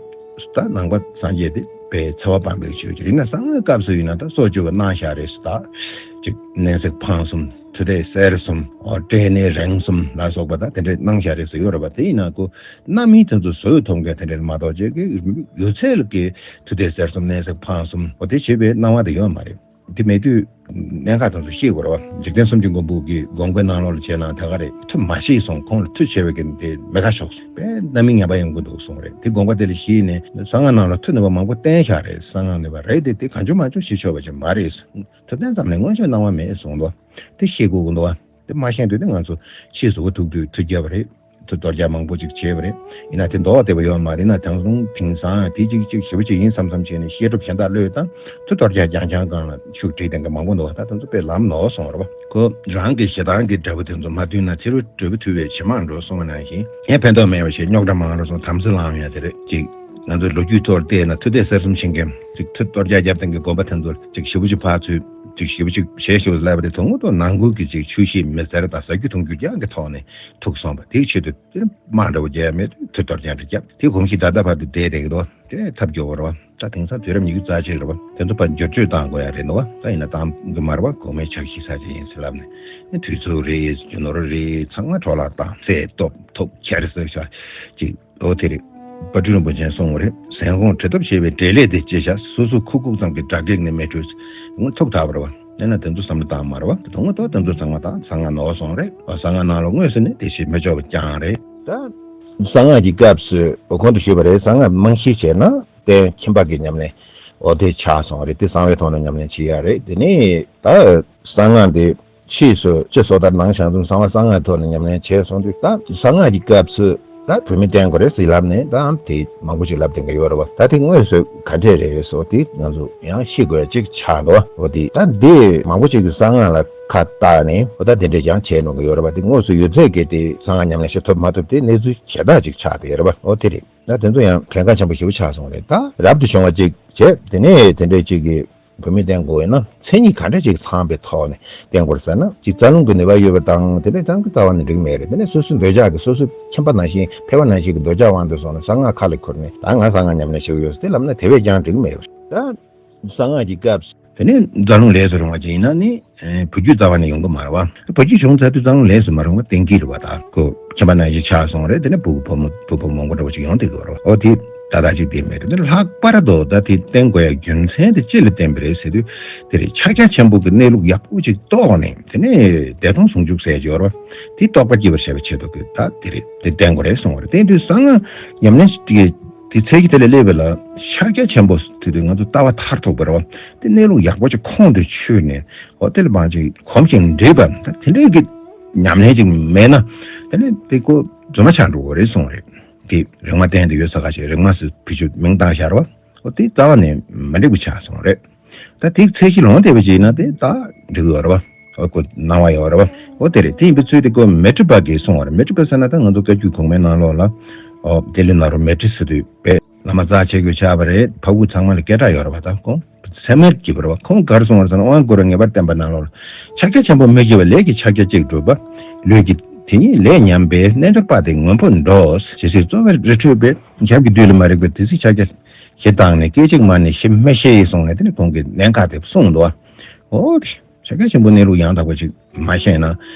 ད་ནང་པ་སངས་རྒྱས་དེ་དཔེ་འཚེ་བ་སྤངས་པའི་ཆོས་ཅིག་ཡིན་ན། གསང་སྔགས་སྐབས་སུ་ཡིན་ན་ད་སྲོག་གཅོད་པ་གནང་བཞག་རེད་ཟེར། ད་ཅིག་མནན་བསྲེགས་འཕང་གསུམ། མཐུ་སྟེགས་གསེར་གསུམ། འོ་བསྲེགས་ནས་རེག་གསུམ་ལ་སོགས་པ་ད་དེ་འདྲས་གནང་བཞག་རེད་ཟེར་ཡོད་རེད་པ། དེ་ཡིན་ན་ཁོ་རྣམ་སྨིན་དེ་ཚོ་བཟོས་ཐུབ་མཁན་དེ་འདྲས་མ་གཏོགས་ཅིག་གི་ཡོད་ཚད་ལ་གི་མཐུ་སྟེགས་གསེར་གསུམ། མནན་བསྲེགས་འཕང་གསུམ། འོ་དེ་བྱེད་པའི་སྣང་བ་དེ་ཡོད་མ་རེད། དེ་མེད་དུས་གནད་འགག་དེ་ཚོ་ཤེས་དགོས་རེད་བ། འཇིག་རྟེན་གསུམ་གྱི་མགོན་པོ་གི་དགོངས་པའི་ནང་ལོགས་ལ་བྱས་ན་ད་ག་རེད། མཐུ་མ་ཤེས་སོང་། ཁོང་ལ་མཐུ་ཆེ་བའི་གི་དེ་མེད་ཁ་ཤོག་པས་རྣམ་སྨིན་ངན་པ་ཡོང་གི་འདུག་གསུངས་རེད། དེ་དགོངས་པ་དེ་ལ་གཞིགས་ནས་གསང་སྔགས་ནང་ལ་མཐུ་ནུས་པ་མང་པོ་བསྟན་བཞག་རེད། གསང་སྔགས་ནུས་པ་རེད་དེ། དེ་གང་བྱུང་མང་བྱུང་བྱེད་ཆོག་པ་ཅིག་མ་རེད། མཐུ་བསྟན་ཙམ་ལས་མངོན་ཤེས་སྣང་བ་མེད་གསུངས་འདུག་དེ་ཤེས་དགོས་ཀྱི་འདུག་བ། དེ་མ་ཤེས་དུས་དེ་ང་ཚོ་ཕྱིས་སུ་འུ་ཐུག་དུས་མཐུ་རྒྱབ་པ་རེད། མཐུ་གཏོར་རྒྱག་མང་པོ་ཅིག་བྱས་པ་རེད། ཡིན་ན་དེ་ལྡོག་བསྡད་པ་ཡོད་མ་རེད། ན་དེང་སང་དེང་སང་དེ་གཅིག་གཅིག་ཞེ་པོ་ཅིག་ཡིན་བསམ་བསམ་བྱས་ནས་བཤད་སྒྲུབ་གཞན་དག་བློས་བཏང་། མཐུ་གཏོར་རྒྱག་རྒྱང་རྐྱང་སྒང་ལ་ཤུགས་བསྒྲིལ་བསྡད་མཁན་མང་པོ་འདུག་ད་དེ་ཚོ་དཔེ་ལམ་ནོར་སོང་རེད་བ། ཁོ་རང་གི་ཞེ་སྡང་གི་འབྲས་བུ་དེ་ཚོ་མ་བསྟུན་ན་ཕྱི་རོལ་འབྲས་བུ་ཐུལ་བའི་ཇེ་མང་འགྲོ་སོང་བ་ནང་བཞིན། ཡང་ཕན་ཐོགས་མེད་པ་ཞིག་རྙོག་དྲ་མང་རུ་སོང་། དམ་སྲི་ལངས་ཡ་དེ་རེད། གཅིག་ང་ཚོའི་ལོ་རྒྱུས་ཐོག་བལྟས་ན་མཐུ་སྟེགས་གསེར་གསུམ་བྱིན་མཁན་ཅིག་མཐུ་གཏོར་རྒྱག་རྒྱབ་སྟངས་ཀྱི་དགོན་པ་དེ་ཚོར་ཅིག་ཞེ་པོ་ཅིག་ཕར་ཚུར་ཅིག་ཞེ་པོ་ཅིག་བྱས་ཞེ་པོ་ལབ་པ་དེ་ཚོ་དངོས་ཐོག་ནང་ཁུལ་གྱི་ཅིག་ཆོས་གཞིས་མི་སེར་དང་ཟ་རྒྱུ་འཐུང་རྒྱུ་རྐྱང་གི་ཐོག་ནས་ཐུག་སོང་བ་དེའི་ཆེད་དུ། དེ་དམག་འདྲ་བོ་རྒྱག་ཡ་མེད་དུས་མཐུ་གཏོར་རྐྱང་རེ་རྒྱབ། དེ་གོམས་གཤིས་ད་ལྟ་བར་དུ་བསྡད་བསྡད་ཀྱི་འདུག་དེ་ཐབས་སྐྱོ་བོ་རེད་བ། ད་དེང་སང་དུས་རབས་ཉི་ཤུ་རྩ་གཅིག་རེད་བ། དེ་ཚོ་ཕར་བསྒྱུར་བཅོས་བཏང་དགོས་ཡ་རེད་འདུག་བ། ད་ཡིན་ན་བཏང་གི་མ་རེད་བ། གོང་མའི་ཕྱག་བཞེས་ས་ཅིག་ཡིན་ཟེར་ལབ་ནས། ཨེ་དུས་ཚོད་རེད། རྒྱུ་ནོར་རེད། ཚང་མ་འཕྲོ་བརླག་བཏང་། སྲས་སྟོབས་ཐོབ་ཁྱེར་ཟེར་ཤག་ཅིག་འོ་དེ་རེད། དཔལ་སྤྲུལ་རིན་པོ་ཆེས་གསུངས་པ་རེད། ཟན་ཁོང་བྲེལ་སྟོབས་ཆེ་བའི་འབྲས་ལས་དེ་ཅི་བྱ། སོ་སོ་ཁུག་ཁུག་ཙམ་གྱི་དགྲ་བགེགས་ནི་མེད་འཕྲོས། ངོ་ཐུག་དྲགས་པ་རེད་བ། ཡིན་ན་དེ་ཚོ་བསམ་བློ་བཏང་མ་རེད་བ། དོན་དངོས་ཐོག་དེ་ཚོ་ཚང་མ་ད་གསང་སྔགས་ནོར་སོང་རེད་བ། གསང་སྔགས་ནང་ལ་དངོས་སུ་ནི་དེ་བྱེད་མི་ཆོག་པ་རྐྱང་རེད། ད་གསང་སྔགས་ཀྱི་སྐབས་སུ་འོ་གོང་དུ་ཞུས་པ་རེད། གསང་སྔགས་རྨང་གཞི་བྱས་ན། རྟེན་ཁྱིམ་པ་གི་ཉམས་ལེན་འོ་དེ་ཆགས་སོང་རེད། དེ་གསང་བའི་ཐོག་ནས་ཉམས་ལེན་བྱེད་ཡ་རེད། དེ་ནས་ད་གསང་སྔགས་དེ་ཕྱིས་སུ་སྤྱི་སོ་ལྟར་ནང་ཞང་ཙམ་གསང་བ་གསང་སྔགས་ཐོག་ནས་ཉམས་ལེན་བྱས་སོང་དུས། ད་གསང་སྔགས་ཀྱི་སྐབས་སུ་ད་བུད་མེད་བསྟེན་དགོས་རེད་ཟེར་ལབ་ནས་ད་དེ་མང་པོ་ཅིག་ལབ་བསྡད་ཀྱི་ཡོད་རེད་བ། ད་དེ་དངོས་སུ་ག་འདྲས་རེད་ཟེར་དེ་ང་ཚོ་ཡང་ཤེས་དགོས་ཅིག་ཆགས་འདུག་འོ་དེ་ད་འདི་མང་པོ་ཅིག་གིས་གསང་སྔགས་ལ་ཁ་བཏགས་ནས་འོ་ད་དེ་འདྲས་ཀྱང་བྱས་འགྲོ་གི་ཡོད་རེད་བ། དེ་དངོས་སུ་ཡོད་ཚད་ཀྱིས་དེ་གསང་སྔགས་ཉམས་ལེན་བྱེད་ཐུབ་མ་ཐུབ་དེ་གནས་ཚུལ་གཞན་དག་ཅིག་ཆགས་བསྡད་ཡོད་རེད་བ། འོ་དེ་རེད། ད་དེ་ཚོ་ཡང་གལ་འགངས་ཆེན་པོ་ཞེ་པོ་ཆགས་སོང་རེད། ད་རབ་ཏུ་བྱུང་བ་ཅིག་བྱས། དེ་ནས་དེ་འདྲས་ཅིག་གིས་བུད་མེད་བསྟེན་དགོས་ཡོད་ན་མཚན་ཉིད་ག་འདྲ་ཅིག་ཚང་བའི་ཐོག་ནས་བསྟེན་དགོས་ཟེར་ན། ཅིག་རྩ་རླུང་གི་ནུས་པ་ཡོད་པ་དང་། དེ་ནས་ཙང་གི་རྩ་བ་ནས་འགྲིག་མེད་རེད། དེ་ནས་སོ་སོའི་འདོད་ཆགས་ཀྱིས་སོ་སོའི་ཁྱིམ་པ་ནང་བཞིན་ཕལ་པ་ནང་བཞིན་གྱི་འདོད་ཆགས་དབང་དུ་སོང་ནས་གསང་སྔགས་ཁ་ལ་ཁུར་ནས། ད་ང་གསང་སྔགས་ཉམས་ལེན་བྱེད་ཀྱི་ཡོད་ཟེར་དེ་ལབ་ན་དེ་བས་ཀྱང་འགྲིག་མེད་རེད། ད་གསང་སྔགས་ཀྱི་སྐབས་སུ། དེ་ནས་རྩ་རླུང་ལས་སུ་རུང་བ་ཅིག་ཡིན་ན་ནི། ཨེ། བུ་རྒྱུད་རྩ་བ་ནས་ཡོང་གི་མ་རེད་བ། བུ་རྒྱུད་བྱུང་ཚར་དུས་རྩ་རླུང་ལས་སུ་མ་རུང་བ་གཏན་འཁེལ་རེད་བ། ད་ཁོ་ཁྱིམ་པ་ནང་བཞིན་ཆགས་སོང་རེད། དེ་ནས་བུ་བུ་བུ་མོ་བུ་བུ་མོ་མགོ་འདྲ་བོ་ཅིག་ཡོང་བསྡད་ཀྱི་ཡོད་རེད་བ། འོ་དེ་ད་ལྟ་ཅིག་དེ་མེད་རེད། དེ་ལྷག་པར་དུ་ད་དེ་བསྟེན་དགོས་ཡ་རྒྱུ་མཚན་དེ་ཅི་ལ་བརྟེན་པ་རེད་ཟེར་དུས། དེ་རེད། ཕྱག་རྒྱ་ཆེན་པོ་གི་གནས་ལུགས་ཡག་པོ་ཅིག་རྟོགས་ནས། དེ་ནས་བདེ་སྟོང་ཟུང་འཇུག་ཟེར་གྱི་ཡོད་རེད་བ། དེ་རྟོགས་པ་སྐྱེ་བར་བྱ་བའི་ཆེད་དུ་གི་ད་དེ་རེད། དེ་བསྟེན་དགོས་རེད་གསུངས་པ་རེད། བསྟེན་དུས་གསང་སྔགས་ཉམས་ལེན་དེ་དེ་ཚད་ཀྱི་དེ་ལ་སླེབས་པ་ལ་ཕྱག་རྒྱ་ཆེན་པོ་དེ་དུས་ང་ཚོ་ལྟ་བ་མཐར་ཐུག་པ་རེད་བ། དེ་གནས་ལུགས་ཡག་པོ་ཅིག་ཁོང་དུ་ཆུད་ནས། འོ་དེ་ལ་མང་ཅིག་གོམས་ཤིང་འདྲིས་པ་ད་དེ་འདྲའི་གི་ཉམས་ལེན་ཅིག་མེད་ན། དེ་ནས་དེ་ཀོ་རྫུན་མ་ཆགས་འགྲོ་གི་རེད་གསུངས་རེད། དེ་རིག་མ་བསྟན་དེ་ཡོད་ས་ཁ་ཤས་རིག་མ་ཟེར་བེད་སྤྱོད་མིང་བཏགས་བཞག་རེད་བ། འོ་དེ་རྩ་བ་ནས་མི་འགྲིག་པ་ཆགས་སོང་རེད། ད་དེ་ཚད་གཞི་ལོངས་བསྡད་པ་ཅིག་ཡིན་ན་དེ་ད་འགྲིག་ཡོད་རེད་བ། འོ་ཁོ་སྣང་བ་ཡོད་རེད་བ། འོ་དེ་རེད། དེ་ཡིན་པའི་ཚུལ་དེ་ཁོ་མཻ་ཏྲི་པ་གིས་གསུངས་པ་རེད། མཻ་ཏྲི་པ་ཟེར་ན་ད་ང་ཚོ་བཀའ་བརྒྱུད་གོང་མའི་ནང་ལོགས་ལ། འོ་དེ་ལས་ན་རོ་མཻ་ཏྲི་ཟེར་དུས་པས་བླ་མ་རྩ་ཆེ་དགོས་ཆགས་པ་རེད། ཕ་བུ་ཚང་མ་ལ་སྐད་གྲགས་ཡོད་རེད་བ། ད་ཁོང་སེམས་མེད་ཀྱི་བར་བ་ཁོང་གར་སོང་བར་ཟེར་ན། དབང་བསྐུར་བའི་ངེས་པར་བསྟན་པ་ནང་ལོགས་ལ། ཕྱག་རྒྱ་ཆེན་པོ་མི་དགེ་བ་ལས་ཀྱི་ཕྱག་རྒྱ་གཅིག་སྒྲུབ་པ། ལུས་ཀྱི་དེ་ཉིད་ལས་ཉམས་པའི། རྣལ་འབྱོར་པ་དེ་སྔོན་པོར་འགྲོ། ཇི་སྲིད་རྩོལ་བས་རི་ཁྲོད་པའི། ཞབས་ཀྱི་རྡུལ་ལས་མ་རིག་པའི། དེ་སྲིད་ཕྱག་རྒྱ་བཞི་བཏང་ནས། སྐད་ཅིག་མ་ནས་ཞེ་མི་ཤེས་གསུངས་ནས། དེ་ནས་ཁོང་གིས་གནད་འགག་དེ་གསུངས་འདུག་བ། འོ་དེ་ཕྱག་རྒྱ་ཆེན་པོ་གནས་ལུགས་ཡང་དག་པ་ཅིག་མ་ཤེས་ན།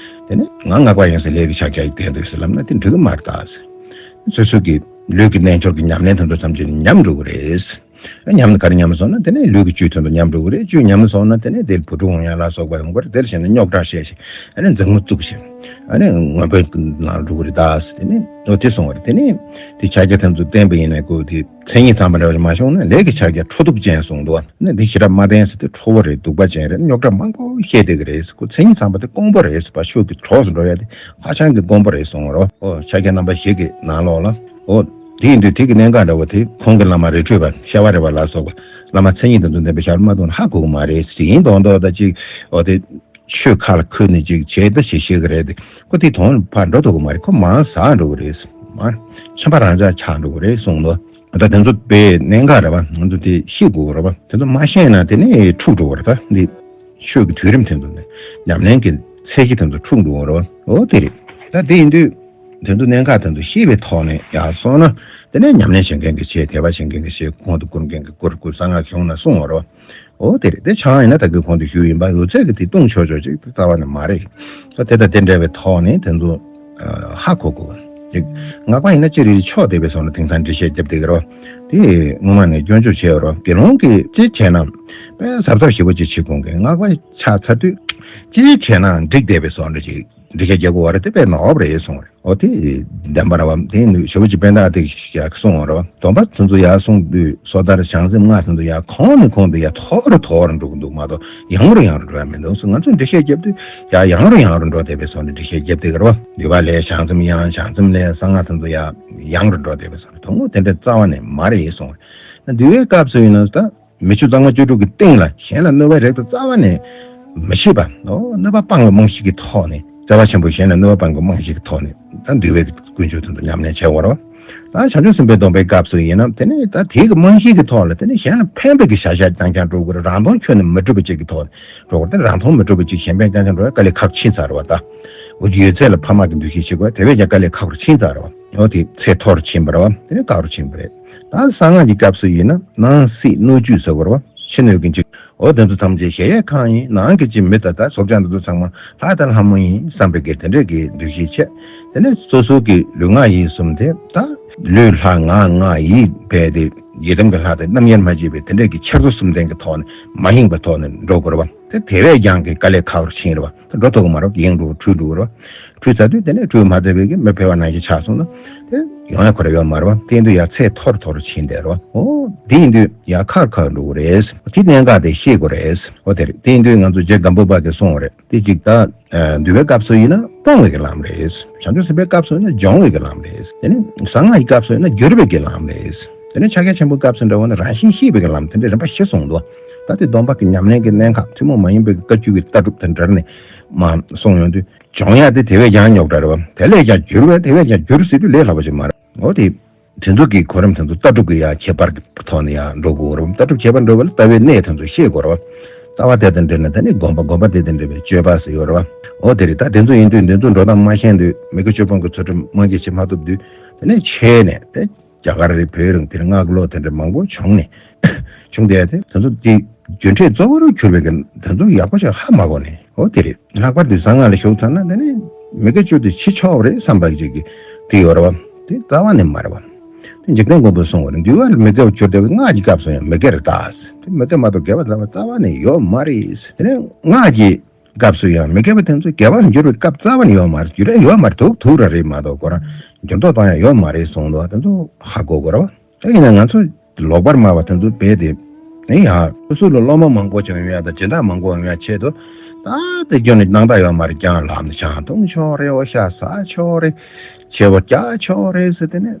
དེ་ནས་ང་སྔགས་པ་ཡིན་ཟེར་ལས་ཀྱི་ཕྱག་རྒྱ་ཡིས་བསྟན་འདུག་ཟེར་ལབ་ན་དེ་འགྲིག་གི་མ་རེད་ད་ཟེར། སོ་སོ་གི་ལུས་ཀྱི་རྣལ་འབྱོར་གྱི་ཉམས་ལེན་དེ་ཚོ་ཐམས་ཅད་ཉམས་འགྲོ་གི་རེད། ཉམས་ནི་ག་རེ་ཉམས་སོང་ན། དེ་ནས་ལུས་ཀྱི་བཅུད་དོན་དུ་ཉམས་འགྲོ་གི་རེད། བཅུད་ཉམས་སོང་ན་དེ་ནས་དེར་བུ་ཕྲུག་འོང་ཡ་ལ་སོགས་པ་ཡོང་གི་རེད། དེར་བྱས་ནས་རྙོག་དྲ་བཤད་བྱས། ཨ་ནི་འཛིང་མོ་བཙུགས་བྱས། ཨ་ནི་དངོས་པོའི་ནང་འགྲོ་གི་རེད་ད་ཟེར། དེ་ནས་འོ་དེ་སོང་བ་རེད། དེ་ནས་དེ་ཕྱག་རྒྱ་དེ་ཚོ་བསྟན་པ་ཡིན་ན་ཁོ་དེ་མཚན་ཉིད་ཚང་པ་འདྲ་བ་མ་བྱུང་ན། ལས་ཀྱི་ཕྱག་རྒྱ་ཁྲོ་གདུག་ཅན་གསུངས་འདུག་ཨ་ནི་དེ་ཞེ་དྲག་མ་བསྟན་ཟེར་དུས་ཁྲོ་བོ་རེད། གདུག་པ་ཅན་རེད། རྙོག་དྲ་མང་པོ་བཤད་བསྡད་ཀྱི་རེད། ཁོ་མཚན་ཉིད་ཚང་པ་དེ་དཀོན་པོ་རེད་ཟེར་བ། ཆོས་ཀྱི་གྲོགས་སུ་འགྲོ་ཡ་དེ་ཧ་ཅང་གི་དཀོན་པོ་རེད་གསུངས་པ་རེད། འོ་ཕྱག་རྒྱ་རྣམ་པ་བཞི་གི་ནང་ལོགས་ལ། འོ། དེ་ཡིན་དུས་དེ་གི་གནད་འགག་འདྲ་བོ་དེ་ཁོང་གི་བླ་མ་རི་ཁྲོད་པ་ཤ་བ་རི་པ་ལ་སོགས་པ་བླ་མ་མཚན་ཉིད་དང་ལྡན་པའི་ཞབས་ལ་མ་ཐུག་ན་ཧ་གོ་གི་མ་རེད། དེ་ཡིན་མདོག་མདོག་ད་ཅིག་འོ་དེ་ཆོས་ཁ་ལ་ཁུར་ནས་ཅིག་བྱས་ད་ཞེས་བཤད་གི་རེད་དེ། ཁོ་དེ་དོན་ཕར་འགྲོ་ཐུབ་གི་མ་རེད། ཁོ་མར་ཟག་འགྲོ་གི་རེད། མར་ཁྱིམ་པ་རང་འཇགས་ཆགས་འགྲོ་གི་རེད་གསུངས་ནོ། ད་དེ་ཚོ་དཔེ་གནད་འགག་རེད་བ། ང་ཚོ་དེ་ཤེས་དགོས་རེད་བ། དེ་ཚོ་མ་ཤེས་ན་དེ་ནས་འཁྲུག་འགྲོ་གི་རེད། ད་འདི་ཆོས་ཀྱི་དུས་རིམ་དེ་ཚོ་ནས་ཉམས་ལེན་གྱི་ཚད་གཞི་དེ་ཚོ་འཁྲུག་འགྲོ་གི་རེད་བ། འོ་དེ་རེད། ད་དེ་ཡིན་དུས། དེ་ཚོ་གནད་འགག་དེ་ཚོ་ཤེས་པའི་ཐོག་ནས་ཡར་སོང་ན། དེ་ནས་ཉམས་ལེན་བྱེད་མཁན་གྱིས་བྱེད། དད་པ་བྱེད་མཁན་གྱིས་བྱེད། གོང་དུ་བཀུར་མཁན་གྱིས་བཀུར། ཀུན་གསང་སྔགས་གཞུང་ན་གསུངས་པ་རེད་བ། འོ་དེ་རེད། དེ་ཆགས་ཡིན་ན་ད་གིན་གོང་དུ་ཞུས་ཡིན་པ། ཡོད་ཚད་ཀྱི་དེ་ལྟུང་ཆོག་ཆོག་ཅིག་དེ་རྩ་བ་ནས་མ་རེད། ད་དེ་དང་དེ་འདྲ་བའི་ཐོག་ནས་དེ་ཚོ་ཧ་གོ་དགོས། ཅིག་སྔགས་པ་ཡིན་ན་སྤྱིར་ཕྱོགས་དེ་བའི་སོང་ན་དེང་སང་འགྲེལ་བཤད་རྒྱབ་བསྡད་ཀྱི་རེད་བ། དེ་སྔོན་མ་ནས་སྐྱོན་བརྗོད་བྱས་ཡོད་རེད་བ། དགེ་སློང་གིས་ཅི་བྱས་ན་དཔེ་གཟབ་གཟབ་ཞེ་པོ་ཅིག་བྱེད་དགོས་མཁན། སྔགས་པ་ཆགས་ཚར་དུས་ཅི་བྱས་ན་འགྲིག་བསྡད་པའི་སོང་འདྲ་ཅིག་འགྲེལ་བཤད་རྒྱག་དགོས་པ་རེད། དེ་དཔེ་ནོར་བ་རེད་གསུངས་རེད། འོ་དེ་བདེན་པ་རེད་བ། དེ་ནི་ཞེ་པོ་ཅིག་དཔེ་འདྲ་དེ་ཞིག་གསུངས་པ་རེད་བ། སྡོམ་པ་དེ་ཚོ་ཡར་གསུངས་དུས་སོ་ཐར་བྱང་སེམས་སྔགས་དེ་ཚོ་ཡར་གོང་ནས་གོང་དུ་ཡར་མཐོ་རུ་མཐོ་རུ་འགྲོ་གི་འདུག་མ་གཏོགས་ཡང་རུ་ཡང་རུ་འགྲོ་ཡ་མི་འདུག་ང་ཚོས་འགྲེལ་བཤད་རྒྱབ་དུས་ཡར་ཡང་རུ་ཡང་རུ་འགྲོ་བསྡད་པའི་སོང་ནས་འགྲེལ་བཤད་རྒྱབ་བསྡད་ཀྱི་རེད་བ། འདུས་པ་ལས་བྱང་སེམས་ཡང་། བྱང་སེམས་ལས་གསང་སྔགས་དེ་ཚོ་ཡར་ཡང་རུ་འགྲོ་བསྡད་པའི་སོང་ནས། དོན་དངོས་དེ་འདྲ་རྩ་བ་ནས་མ་རེད་གསུངས་རེད། འདུལ་བའི་སྐབས་སུ་ཡིན་ན་ད། མི་ཆོས་གཙང་མ་བཅུ་དྲུག་གི་སྟེང་ལ་གཞན་ལ་གནོད་པ་རེག་དང་རྩ་བ་ནས་མི་བྱེད་པ། འོ་གནོད་པ་སྤང་བའི་རྨང་གཞི་གི་ཐོག་ནས། བརྩེ་བ་ཆེན་པོས་གཞན་ལ་གནོད་པ་སྤང་བའི་རྨང་གཞི་གི་ཐོག་ནས་ད་འདུལ་བའི་ཀུན་སྤྱོད་དེ་ཚོ་ཉམས་ལེན་བྱེད་དགོས་རེད་བ། ད་བྱང་ཆུབ་སེམས་དཔའི་སྡོམ་པའི་སྐབས་སུ་ཡིན་ན་དེ་ནས་ད་དེའི་གི་རྨང་གཞི་གི་ཐོག་ལ་དེ་ནས་གཞན་ལ་ཕན་པའི་གི་བྱ་བཞག་རྐྱང་རྐྱང་སྒྲུབ་དགོས་རེད། རང་མཐོང་ཁྱོན་ནས་མི་སྒྲུབ་པ་ཅིག་གི་ཐོག་ནས་སྒྲུབ་དགོས་རེད། དེ་རང་མཐོང་མི་སྒྲུབ་པ་ཅིག་གཞན་ཕན་རྐྱང་རྐྱང་སྒྲུབ་ཡ་དཀའ་ལས་ཁག་ཕྱིན་ཚར་བ། ད་འོ་ཡོད་ཚད་ལ་ཕ་མ་གི་འདུ་ཤེས་བྱེད་དགོས་དེ་བས་ཀྱང་དཀའ་ལས་ཁག་རུ་ཕྱིན་ཚར་བ། འོ་དེ་ཚད་མཐོ་རུ་ཕྱིན་པ་རེད་བ། དེ་ནས་དཀའ་རུ་ཕྱིན་པ་རེད། ད་གསང་སྔགས་ཀྱི་སྐབས་སུ་ཡིན་ན་སྣང་སྲིད་སྣོད་བཅུད་ཟེར་དགོས་རེད་བ། ཕྱི་སྣོད་ཀྱི་འཇིག་འོ་དེ་ཚོ་ཐམས་ཅད་གཞལ་ཡས་ཁང་ཡིན། ནང་གི་ཅི་མི་དང་ད་ཚོགས་བྱང་དེ་ཚོ་ཚང་མ་ལྷ་དང་ལྷ་མོ་ཡིན་བསམ་པའི་གི་དེ་འདྲས་ཀྱི་འདུ་ཤེས་བྱས། དེ་ནས་སོ་སོ་གི་ལུས་ངག་ཡིད་གསུམ་དེ་ད་ལུས་ལྷ་ངག་ངག་ཡིད་བས་ཏེ་ཡི་དམ་གྱི་ལྷ་དེ་རྣམ་དབྱེར་མ་བྱས་པའི་དེ་འདྲས་ཀྱི་འཆར་སོ་གསུམ་ལྡན་གྱི་ཐོག་ནས་མ་ཡེངས་པའི་ཐོག་ནས་འགྲོ་དགོས་རེད་བ། དེ་དེ་བས་ཀྱང་གི་དཀའ་ལས་ཁག་པོ་ཕྱིན་རེད་བ། དེ་འགྲོ་ཐུབ་ཀྱི་མ་རེད་བ། ཡེངས་འགྲོ་འཁྲུལ་འགྲོ་གི་རེད་བ། འཁྲུལ་ཚར་དུས་དེ་ནས་འཁྲུལ་མ་ཐུབ་པའི་གི་མི་ཕལ་བ་ནང་བཞིན་ཆགས་སོང་ན་དེ་ཡོང་ཡ་ཁོ་ར་ཡོད་མ་རེད་བ། དེ་ཡིན་དུས་ཡ་ཚད་མཐོ་རུ་མཐོ་རུ་ཕྱིན་བསྡད་རེད་བ། འོ་དེ་ཡིན་དུས་ཡ་ཁག་ཁག་འགྲོ་གི་རེད། དེ་གནད་འགག་དེ་ཤེས་དགོས་རེད། འོ་དེ་རེད། དེ་ཡིན་དུས་ང་ཚོ་རྗེ་སྒམ་པོ་པ་གིས་གསུངས་པ་རེད། དེ་གཅིག་ད་འདུལ་བའི་སྐབས་སུ་ཡིན་ན་སྤོང་བའི་གི་ལམ་རེད། བྱང་ཆུབ་སེམས་དཔའི་སྐབས་སུ་ཡིན་ན་སྦྱོང་བའི་གི་ལམ་རེད། དེ་ནས་གསང་སྔགས་ཀྱི་སྐབས་སུ་ཡིན་ན་བསྒྱུར་བའི་གི་ལམ་རེད། དེ་ནས་ཕྱག་རྒྱ་ཆེན་པོའི་སྐབས་སུ་འདྲ་བོ་ན་རང་བཞིན་ཤེས་པའི་གི་ལམ། དེ་འདྲའི་རིམ་པ་བཞི་གསུངས་འདུག་ད་དེ་སྡོམ་པ་གི་ཉམས་ལེན་གྱི་གནད་འགག་ཐུན་མོང་མ་ཡིན་པའི་བཀའ་བརྒྱུད་ཀྱི་ལྟ་གྲུབ་དང་འབྲེལ་ནས་མ་གསུངས་ཡོང་དུས་སྦྱོང་ཡ་དེ་དེ་བས་ཀྱང་རྙོག་དྲ་རེད་བ། དེ་ལས་ཀྱང་བསྒྱུར་བས་དེ་བས་ཀྱང་བསྒྱུར་ཟེར་དུས་ལས་སླ་པོ་ཞིག་མ་རེད། འོ་དེ་དེ་ཚོ་གི་གོ་རིམ་དེ་ཚོ་ལྟ་གྲུབ་ཀྱི་ཡ་ཁྱད་པར་གྱི་ཐོག་ནས་ཡ་འགྲོ་དགོས་རེད་བ། ལྟ་གྲུབ་ཁྱད་པར་འགྲོ་བ་ལ་ལྟ་བའི་གནས་དེ་ཚོ་ཤེས་དགོས་རེད་བ། ལྟ་བ་དེ་དང་འབྲེལ་ནས་དེ་ནས་སྒོམ་པ། སྒོམ་པ་དེ་དང་འབྲེལ་བའི་སྤྱོད་པ་ཟེར་ཡོད་རེད་བ། འོ་དེ་རེད། ད་དེ་ཚོ་ཡིན་དུས་འདི་ཚོ་འགྲོ་སྟངས་མ་ཤེས་དུས་མི་དགེ་བཅུ་སྤོང་གི་ཚུལ་ཁྲིམས་དམངས་ཀྱིས་བྱེད་མ་ཐུབ་དུས་དེ་ནས་ཆད་ནས་དེ། རྒྱ་གར་རེད། བོད་རང་དེར་སྔགས་ཀློག་དེ་འདྲ་མང་པོ་བྱུང་ནས་བྱུང་བསྡད་དེ། དེ་ཚོ་དེ་རྒྱུ་འབྲས་གཙོ་བོར་གྱུར་པའི་གི་དེ་ཚོ་ཡག་པོ་ཞིག་ཧ་མ་གོ་ནས། འོ་དེ་རེད། ལྷག་པར་དུ་གསང་སྔགས་ལ་ཞུགས་ཚར་ན་དེ་ནི་མི་དགེ་བཅུ་དེ་ཕྱིར་ཆོག་རེད་བསམ་པ་ཅིག་གི་དེ་ཡོད་རེད་བ། དེ་རྩ་བ་ནས་མ་རེད་བ། དེ་འཇིག་རྟེན་མགོན་པོས་གསུངས་པ་རེད། འདུལ་བ་ལ་མི་དགེ་བ་བཅུ་བསྡད་པའི་སྔགས་ཀྱི་སྐབས་སུ་ཡང་མི་དགེ་རེད་ད། དེ་མི་དགེ་མ་གཏོགས་དགེ་བ་རྩ་བ་རྩ་བ་ནས་ཡོད་མ་རེད། དེ་ནས་སྔགས་ཀྱི་སྐབས་སུ་ཡང་མི་དགེ་བ་དེ་ཚོ་དགེ་བར་འགྱུར་བའི་སྐབས་རྩ་བ་ནས་ཡོད་མ་རེད། རྒྱུ་འབྲས་ཡོད་མ་རེད། དུག་དུག་ར་རེད་མ་གཏོགས་ཁོ་རང་འགྱུར་ལྡོག་བཏང་ཡ་ཡོད་མ་རེད་གསུངས་འདུག་དེ་ཚོ་ཧ་གོ་དགོས་རེད་བ། ད་ཡིན་ན་ང་ཚོ་ལོག་པར་སྨྲ་བ་དེ་ཚོ་རྦད་དེ་ནི་ཡང་སོ་སོ་ལ་སློབ་མ་མང་པོ་ཅིག་ཡོང་ཡ་དང་སྦྱིན་བདག་མང་པོ་ཡོང་ཡ་ཆེད་དུ། ད་དེ་སྐྱོན་ནི་སྣང་དག་ཡོད་མ་རེད། ཀྱང་ལམ་ནི་ཆང་འཐུང་ཆོག་རེད། འོ་ཤ་ཟ་ཆོག་རེད། མཆེ་བ་རྒྱག་ཆོག་རེད་ཟེར་དེ་ནས།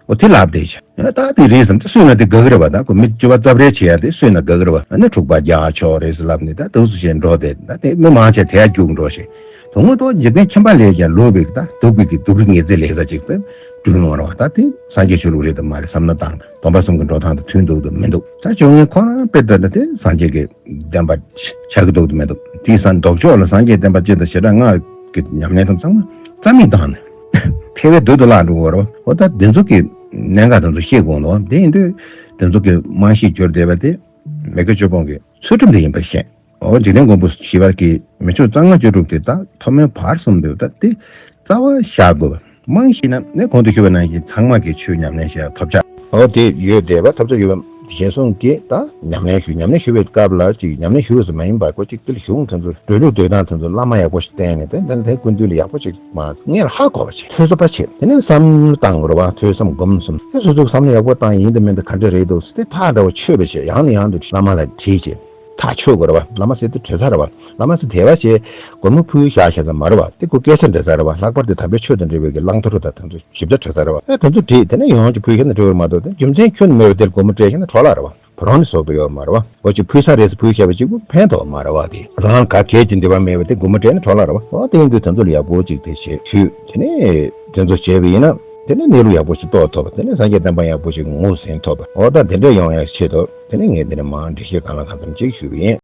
འོ་དེ་ལབ་བསྡད་ཤག་ད་དེ་རེད་བསམ་སྟེ་སུས་ན་དེ་དགའ་གི་རེད་བ། ད་ཁོ་མི་སྤྱི་བ་རྩབ་རལ་བྱེད་ཡ་དེ་སུས་ན་དགའ་གི་རེད་བ། ཨ་ནི་འཁྲུག་པ་རྒྱག་ཆོག་རེད་ཟེར་ལབ་ནས་ད་འདུག་སེ་བྱས་འགྲོ་བསྡད། ད་དེ་མི་མང་ཆེ་དེ་ཡ་རྒྱུག་འགྲོ་ཞེས། དོན་དངོས་ཐོག་འཇིག་རྟེན་ཁྱིམ་པ་ལས་ཀྱང་ལོག་པའི་ད་སྡུག་པའི་གི་སྡུག་རུས་ངལ་རྩོལ་ལས་ས་ཅིག་ཏུ་འགྲུལ་ཡོང་བ་རེད་བ། ད་དེ་སངས་རྒྱས་ཆོས་ལུགས་རེད་དམ་མ་རེད་བསམ་ན་དང་སྡོམ་པ་གསུམ་གྱི་འགྲོ་སྟངས་དང་མཐུན་འདུག་དང་མི་འདུག་ད་བཅོ་ལྔའི་ཁོ་རང་དཔེ་ལྟར་ན་དེ་སངས་རྒྱས་ཀྱི་བསྟན་པ་ཆགས་ཀྱི་འདུག་དང་མི་འདུག་དེ་ས་ལྡོག་ཕྱོགས་ལ་སངས་རྒྱས་བསྟན་པ་སྤྱི་དང་བྱེ་བྲག་སྔགས་ཀྱི་ཉམས་ལེན་དང་ཚང་མ་རྩ་མེད་བཏང་ནས། ཐལ་བའི་རྡུལ་དུ་བརླག་འགྲོ་གི་ཡོད་རེད་བ། འོ་ད་འདི་ཚོ་གི་གནད་འགག་དེ་ཚོ་ཤེས་དགོས་འདུག་དེ་ཡིན་དུས་དེ་ཚོ་གི་རྨང་གཞི་གྱུར་བསྡད་པ་དེ་མི་དགེ་བཅུ་སྤོང་གི་ཚུལ་ཁྲིམས་དེ་ཡིན་པ་ཤེས། འོ་འཇིག་རྟེན་མགོན་པོ་ཞི་བ་གིས་མི་ཆོས་གཙང་མ་བཅུ་དྲུག་དེ་ད་ཐོག་མའི་བར་གསུམ་དུ་ད་དེ་རྩ་བ་བཞག་དགོས་པ། རྨང་གཞི་ན་ནི་གོང་དུ་ཞུས་པ་ནང་བཞིན་ཚང་མ་གི་ཆོས་ཉམས་ལེན་བྱེད་ཡ་ཐོབ་བྱ། འོ་དེ་ཡོད་བསྡད་པ་ཐོབ་བྱ་ཡོད་པ་གཞན་གསུམ་གྱིས་ད་ཉམས་ལེན་ཞུ། ཉམས་ལེན་ཞུ་བའི་སྐབས་ལ་ཅིག་ཉམས་ལེན་ཞུ་ཟེར་མ་ཡིན་པ་ཁོ་ཅིག་དེ་ལ་གཞུང་དེ་ཚོ་སྒྲོལ་ལུགས་སྡོད་སྟངས་དེ་ཚོ་བླ་མ་ཡག་པོ་ཞིག་བསྟེན་ནས་དེ་འདི་དེ་ཀུན་འདུས་ལ་ཡག་པོ་ཅིག་མ་ངས་ལ་ཧ་གོ་བ་བྱེད། ཐོས་བསམ་པ་བྱེད། དེ་ནས་བསམ་བློ་བཏང་དགོས་རེད་བ། ཐོས་བསམ་སྒོམ་གསུམ་དེ་སོ་སོ་བསམ་བློ་ཡག་པོ་བཏང་ཡིན་དུ་མིན་དུ་ག་འདྲ་རེད་འདུག་དེ་ཐག་འདྲ་བོ་ཆོད་པ་བྱེད། ཡང་ནས་ཡང་དུ་བླ་མ་ལ་དྲིས་བྱེད། ཐག་ཆོད་དགོས་རེད་བ། བླ་མ་ཟེར་དུས་གྲོལ་ཚར་རེད་བ། བླ་མ་ཟེར་དེ་བ་བྱས་སྒོར་མོ་ཕུལ་བཞག་བྱས་ཙམ་མ་རེད་བ། དེ་ཁོ་སྐད་ཆ་འདྲི་ས་རེད་བ། ལྷག་པར་དུ་དམ་པའི་ཆོས་དང་འབྲེལ་བའི་གི་བླང་དོར་དང་དེ་ཚོ་ཞིབ་ཕྲ་དྲི་ས་རེད་བ། ཨ་དེ་ཚོ་དྲིས་དེ་ནས་ཡོང་གི་ཕུལ་ཤེས་ན་འགྲིག་པ་མ་གཏོགས་དེ་རྒྱུ་མཚན་ཁྱོན་མེད་པ་དེར་སྒོར་མོ་སྤྲད་ཤེས་ན་འཕྲོ་བརླག་རེད་བ། བུ་རང་ནི་བཟོ་དགོས་ཡོད་མ་རེད་བ། འོ་ཅིག་ཕུལ་ས་རེད་ཟེར་ཕུལ་བཞག་པ་གཅིག་པུ་ཕན་ཐོགས་མ་རེད་བ། དེ་རང་ག་གལ་གྱི་འདི་བ་མེད་པ་དེ་སྒོར་མོ་སྤྲད་ན་འཕྲོ་བརླག་རེད་བ། འོ་དེ་ཡིན་དུས་དེ་ཚོ་ལ་ཡག་པོ་ཅིག་དེ་བྱེད་ཞུས། དེ་ནས་དེ་ཚོ་བྱས་པ་ཡིན་ན་དེ་ནས་གནས་ལུགས་ཡག་པོ་ཞིག་རྟོགས་ཐུབ། དེ་ནས་སངས་རྒྱས་བསྟན་པ་ཡག་པོ་ཞིག་ངོས་ཟིན་ཐུབ། འོ་ད་དེ་འདྲ་ཡོང་ཡག་ཆེད་དུ་དེ་ནས་ངས་འདི་ནས་མང་འགྲེལ་བཤད་གང་ལ་གང་འཚམ་ཅིག་ཞུས་པ་ཡིན།